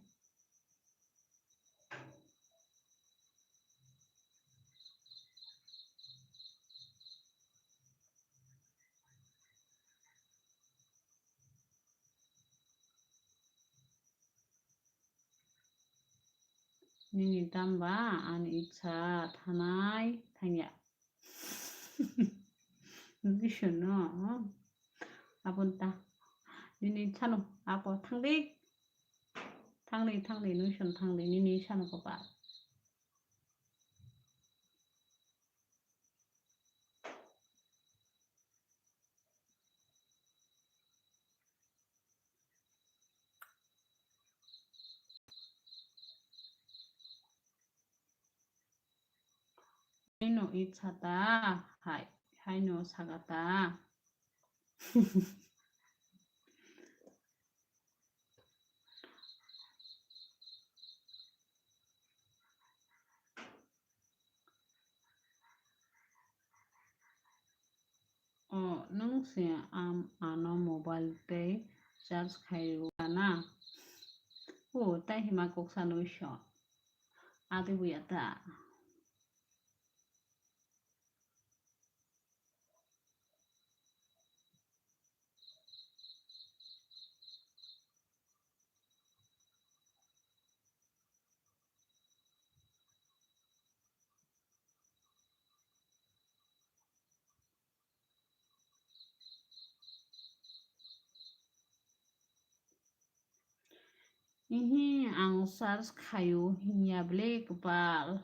Nini dam ba ani itsa thanai thangya. Nuison no. Abon ta. Nini sano ako thangdi. Thangdi, thangdi, Nuison thangdi. Nini sano ko ba. Haino itsa ta, hai, haino saka ta. O, nwng se am ano mobile tei charge khai rwna? O, tai hima kok sa nui so. Adi buya ta. Ihi, ang search khaio hinya ble kwpal.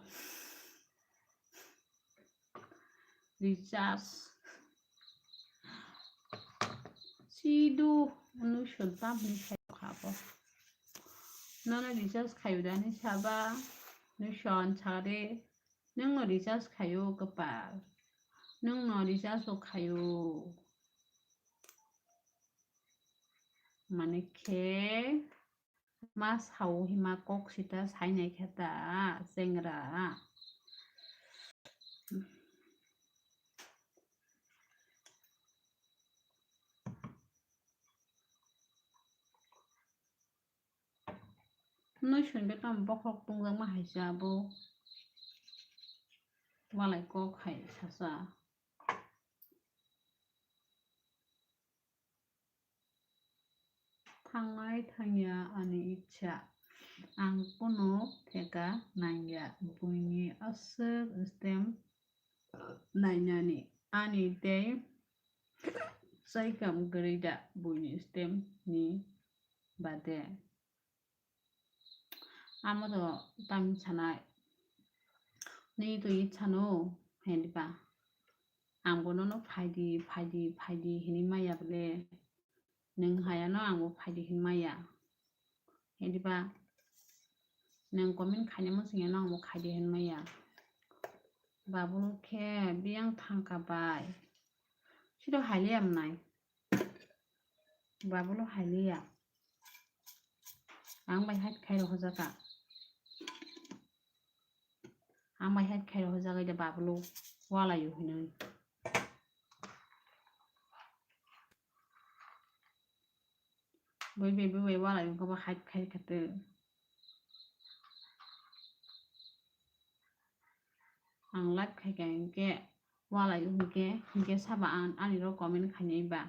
Recharge. Sidu, Nuison tamni khaio khabo. Nono recharge khaio dani saba, Nuison sade. Nwng no recharge khaio kwpal. Nwng no recharge o khaio. Mane khe ma sao hima kok sita sainai khe ta chengra. Nuison khe tamo bokhorok tungjakma hai se abo. Walai kok hai sasa. Thangnai thangya ani ichha. Ang kuno theka nangya. Buini aswk stem nainani. Ani tei saikam kwrwi da buini stem ni bade. Amo do tamo sanai. Nini to ichha no, hwndiba. Ang bo nono phaidi, phaidi, phaidi hinwi maya bole. Nwng hayano ang bo phaidi hinwi maya. Hwndiba. Nwng comment khainai muchungya no ang bo khaidi hinwi maya. Babulu khe biyang thangka bai. Siro hailiya mwnai. Babulu hailiya. Ang bai hide khai rw hojaka. Ang bai hide khai rw hojak ida babulu walayo hinwi. Bui bai bui bai walayo wngkha bo hide khai kha twi. Ang live khai kha hinkhe walayo hinkhe, hinkhe sabo ang, ani ro comment khainai ba.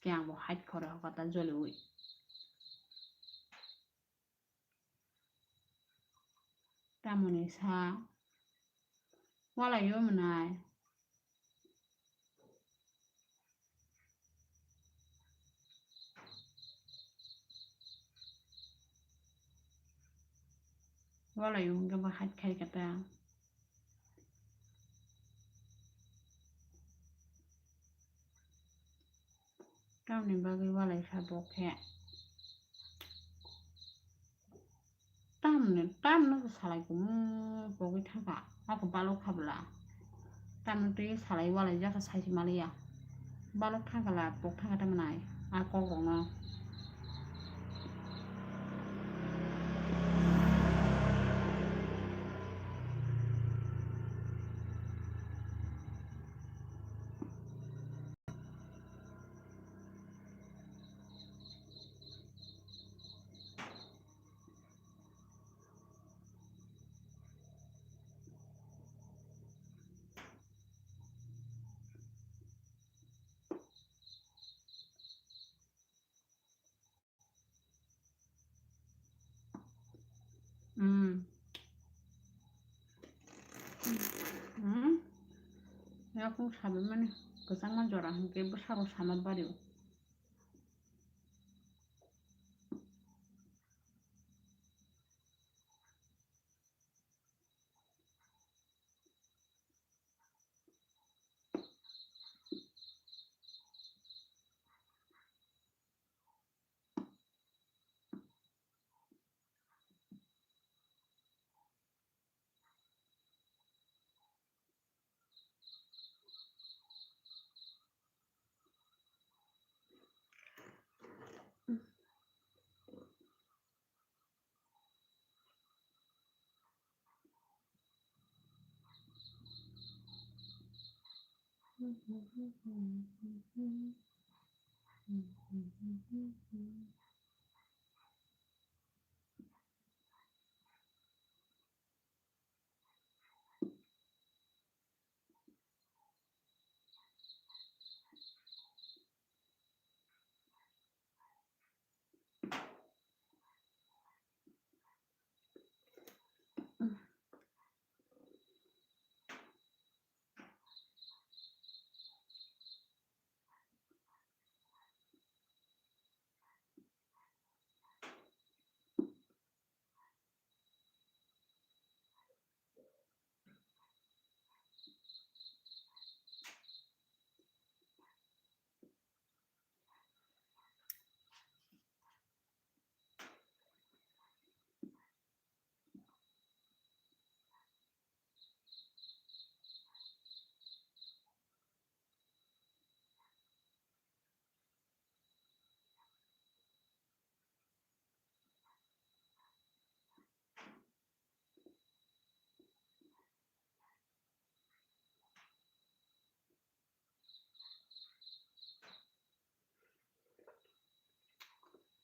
Khe ang bo hide khore hokata joliwi. Tamoni sa walayo mwnai. Walayo hwnkhe bo hide khai kha ta. Tamni bagwi walai kha bo khe. Tamni, tamno se salai kumu pogwi thangkha. Ako balok kha bwla. Tamno twi salai walai jakha saisi maliya. Balok thangkha la pok thangkha tamnai. A kok rokno. Hmm. Hmm. Yakung sabi mani kwchangma jora hinkhe bwsarok sama bario.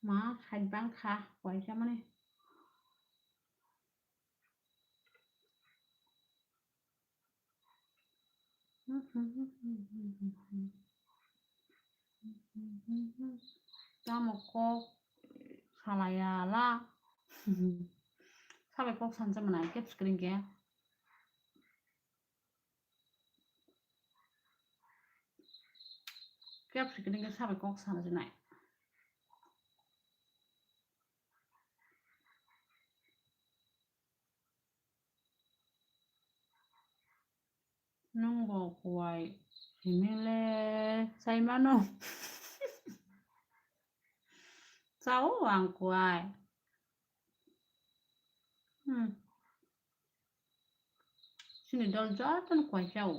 Ma, hai bang kha, waisa mani. Tamo kok salaya la. Sabai kok sansa mana kep screen ke. Kep screen ke sabai kok sansa nai. Nwng bo kuai himile chai mano. Chao ang kuai. Hmm. Chini dol jotono kuai chao.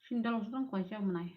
Chini dol jotono kuai chao manai.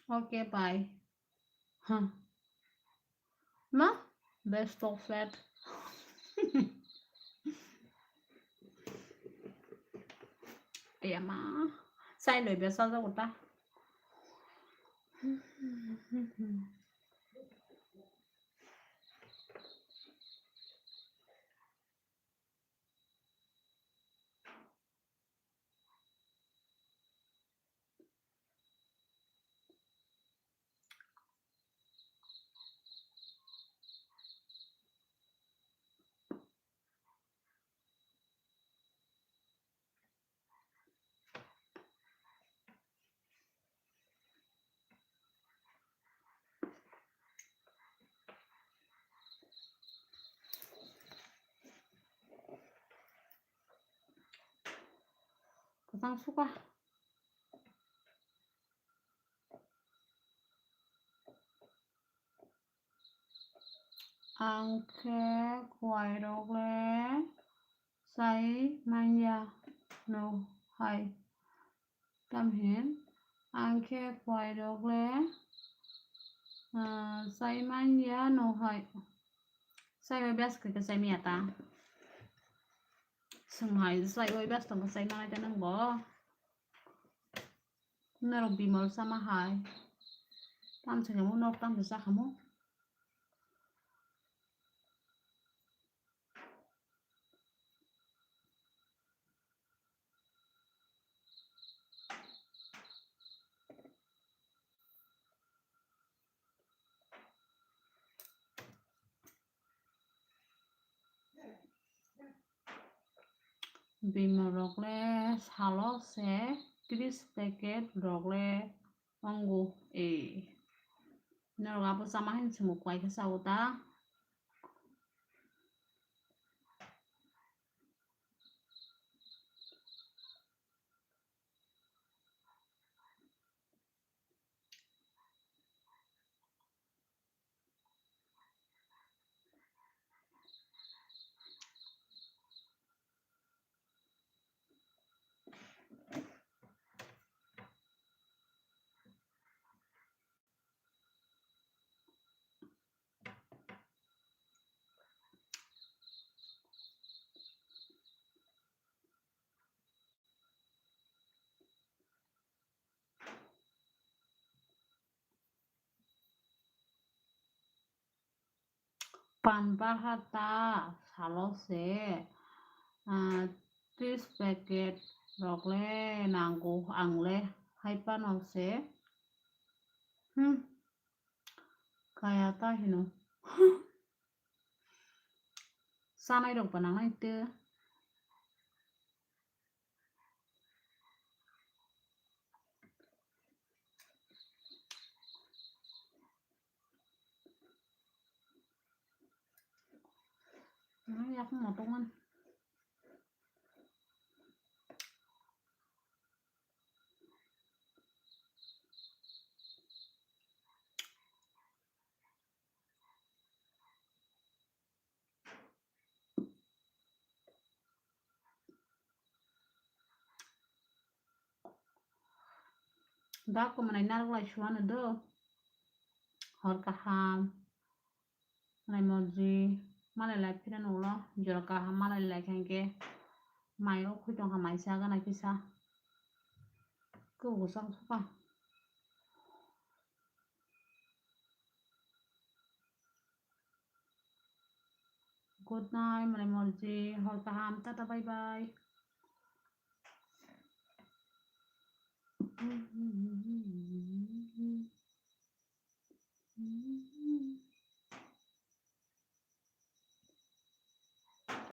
Okay, bye. Huh. Ma? Best of flat. Iya ma. Sai loi best of ta. Kwchang suka. Ang khe kuairok le chai manya no hai. Tamhin ang khe kuairok le, ah, chai manya no hai. Chai bai bas khe chai manya ta. Swng hai chai bai bas tong chai manai ta nang bo. Norok bimal sama hai. Tam se kamo norok tam se sa kamo. Bimal rok le salo se tris packet rok le ongo e. Norok abo chama hin chwng bo kwai khe chao ta. Pan bahar ta salo se, ah, tris packet rok le nango ang le hai pano se. Hmm. Kaya ta hino. Sanai rok ba nangnai te. Nang yakung motongan. Ba ko manai narwk lai suano do. Hor kaham. Manai morji. Malai lai phira nunglo. Jora kaham malai lai khankhe. Mai o khoi tongkha mai sa gana kisa. Kubugo chang sukha. Good night, Malai Morji. Hor kaham. Tata, bye bye.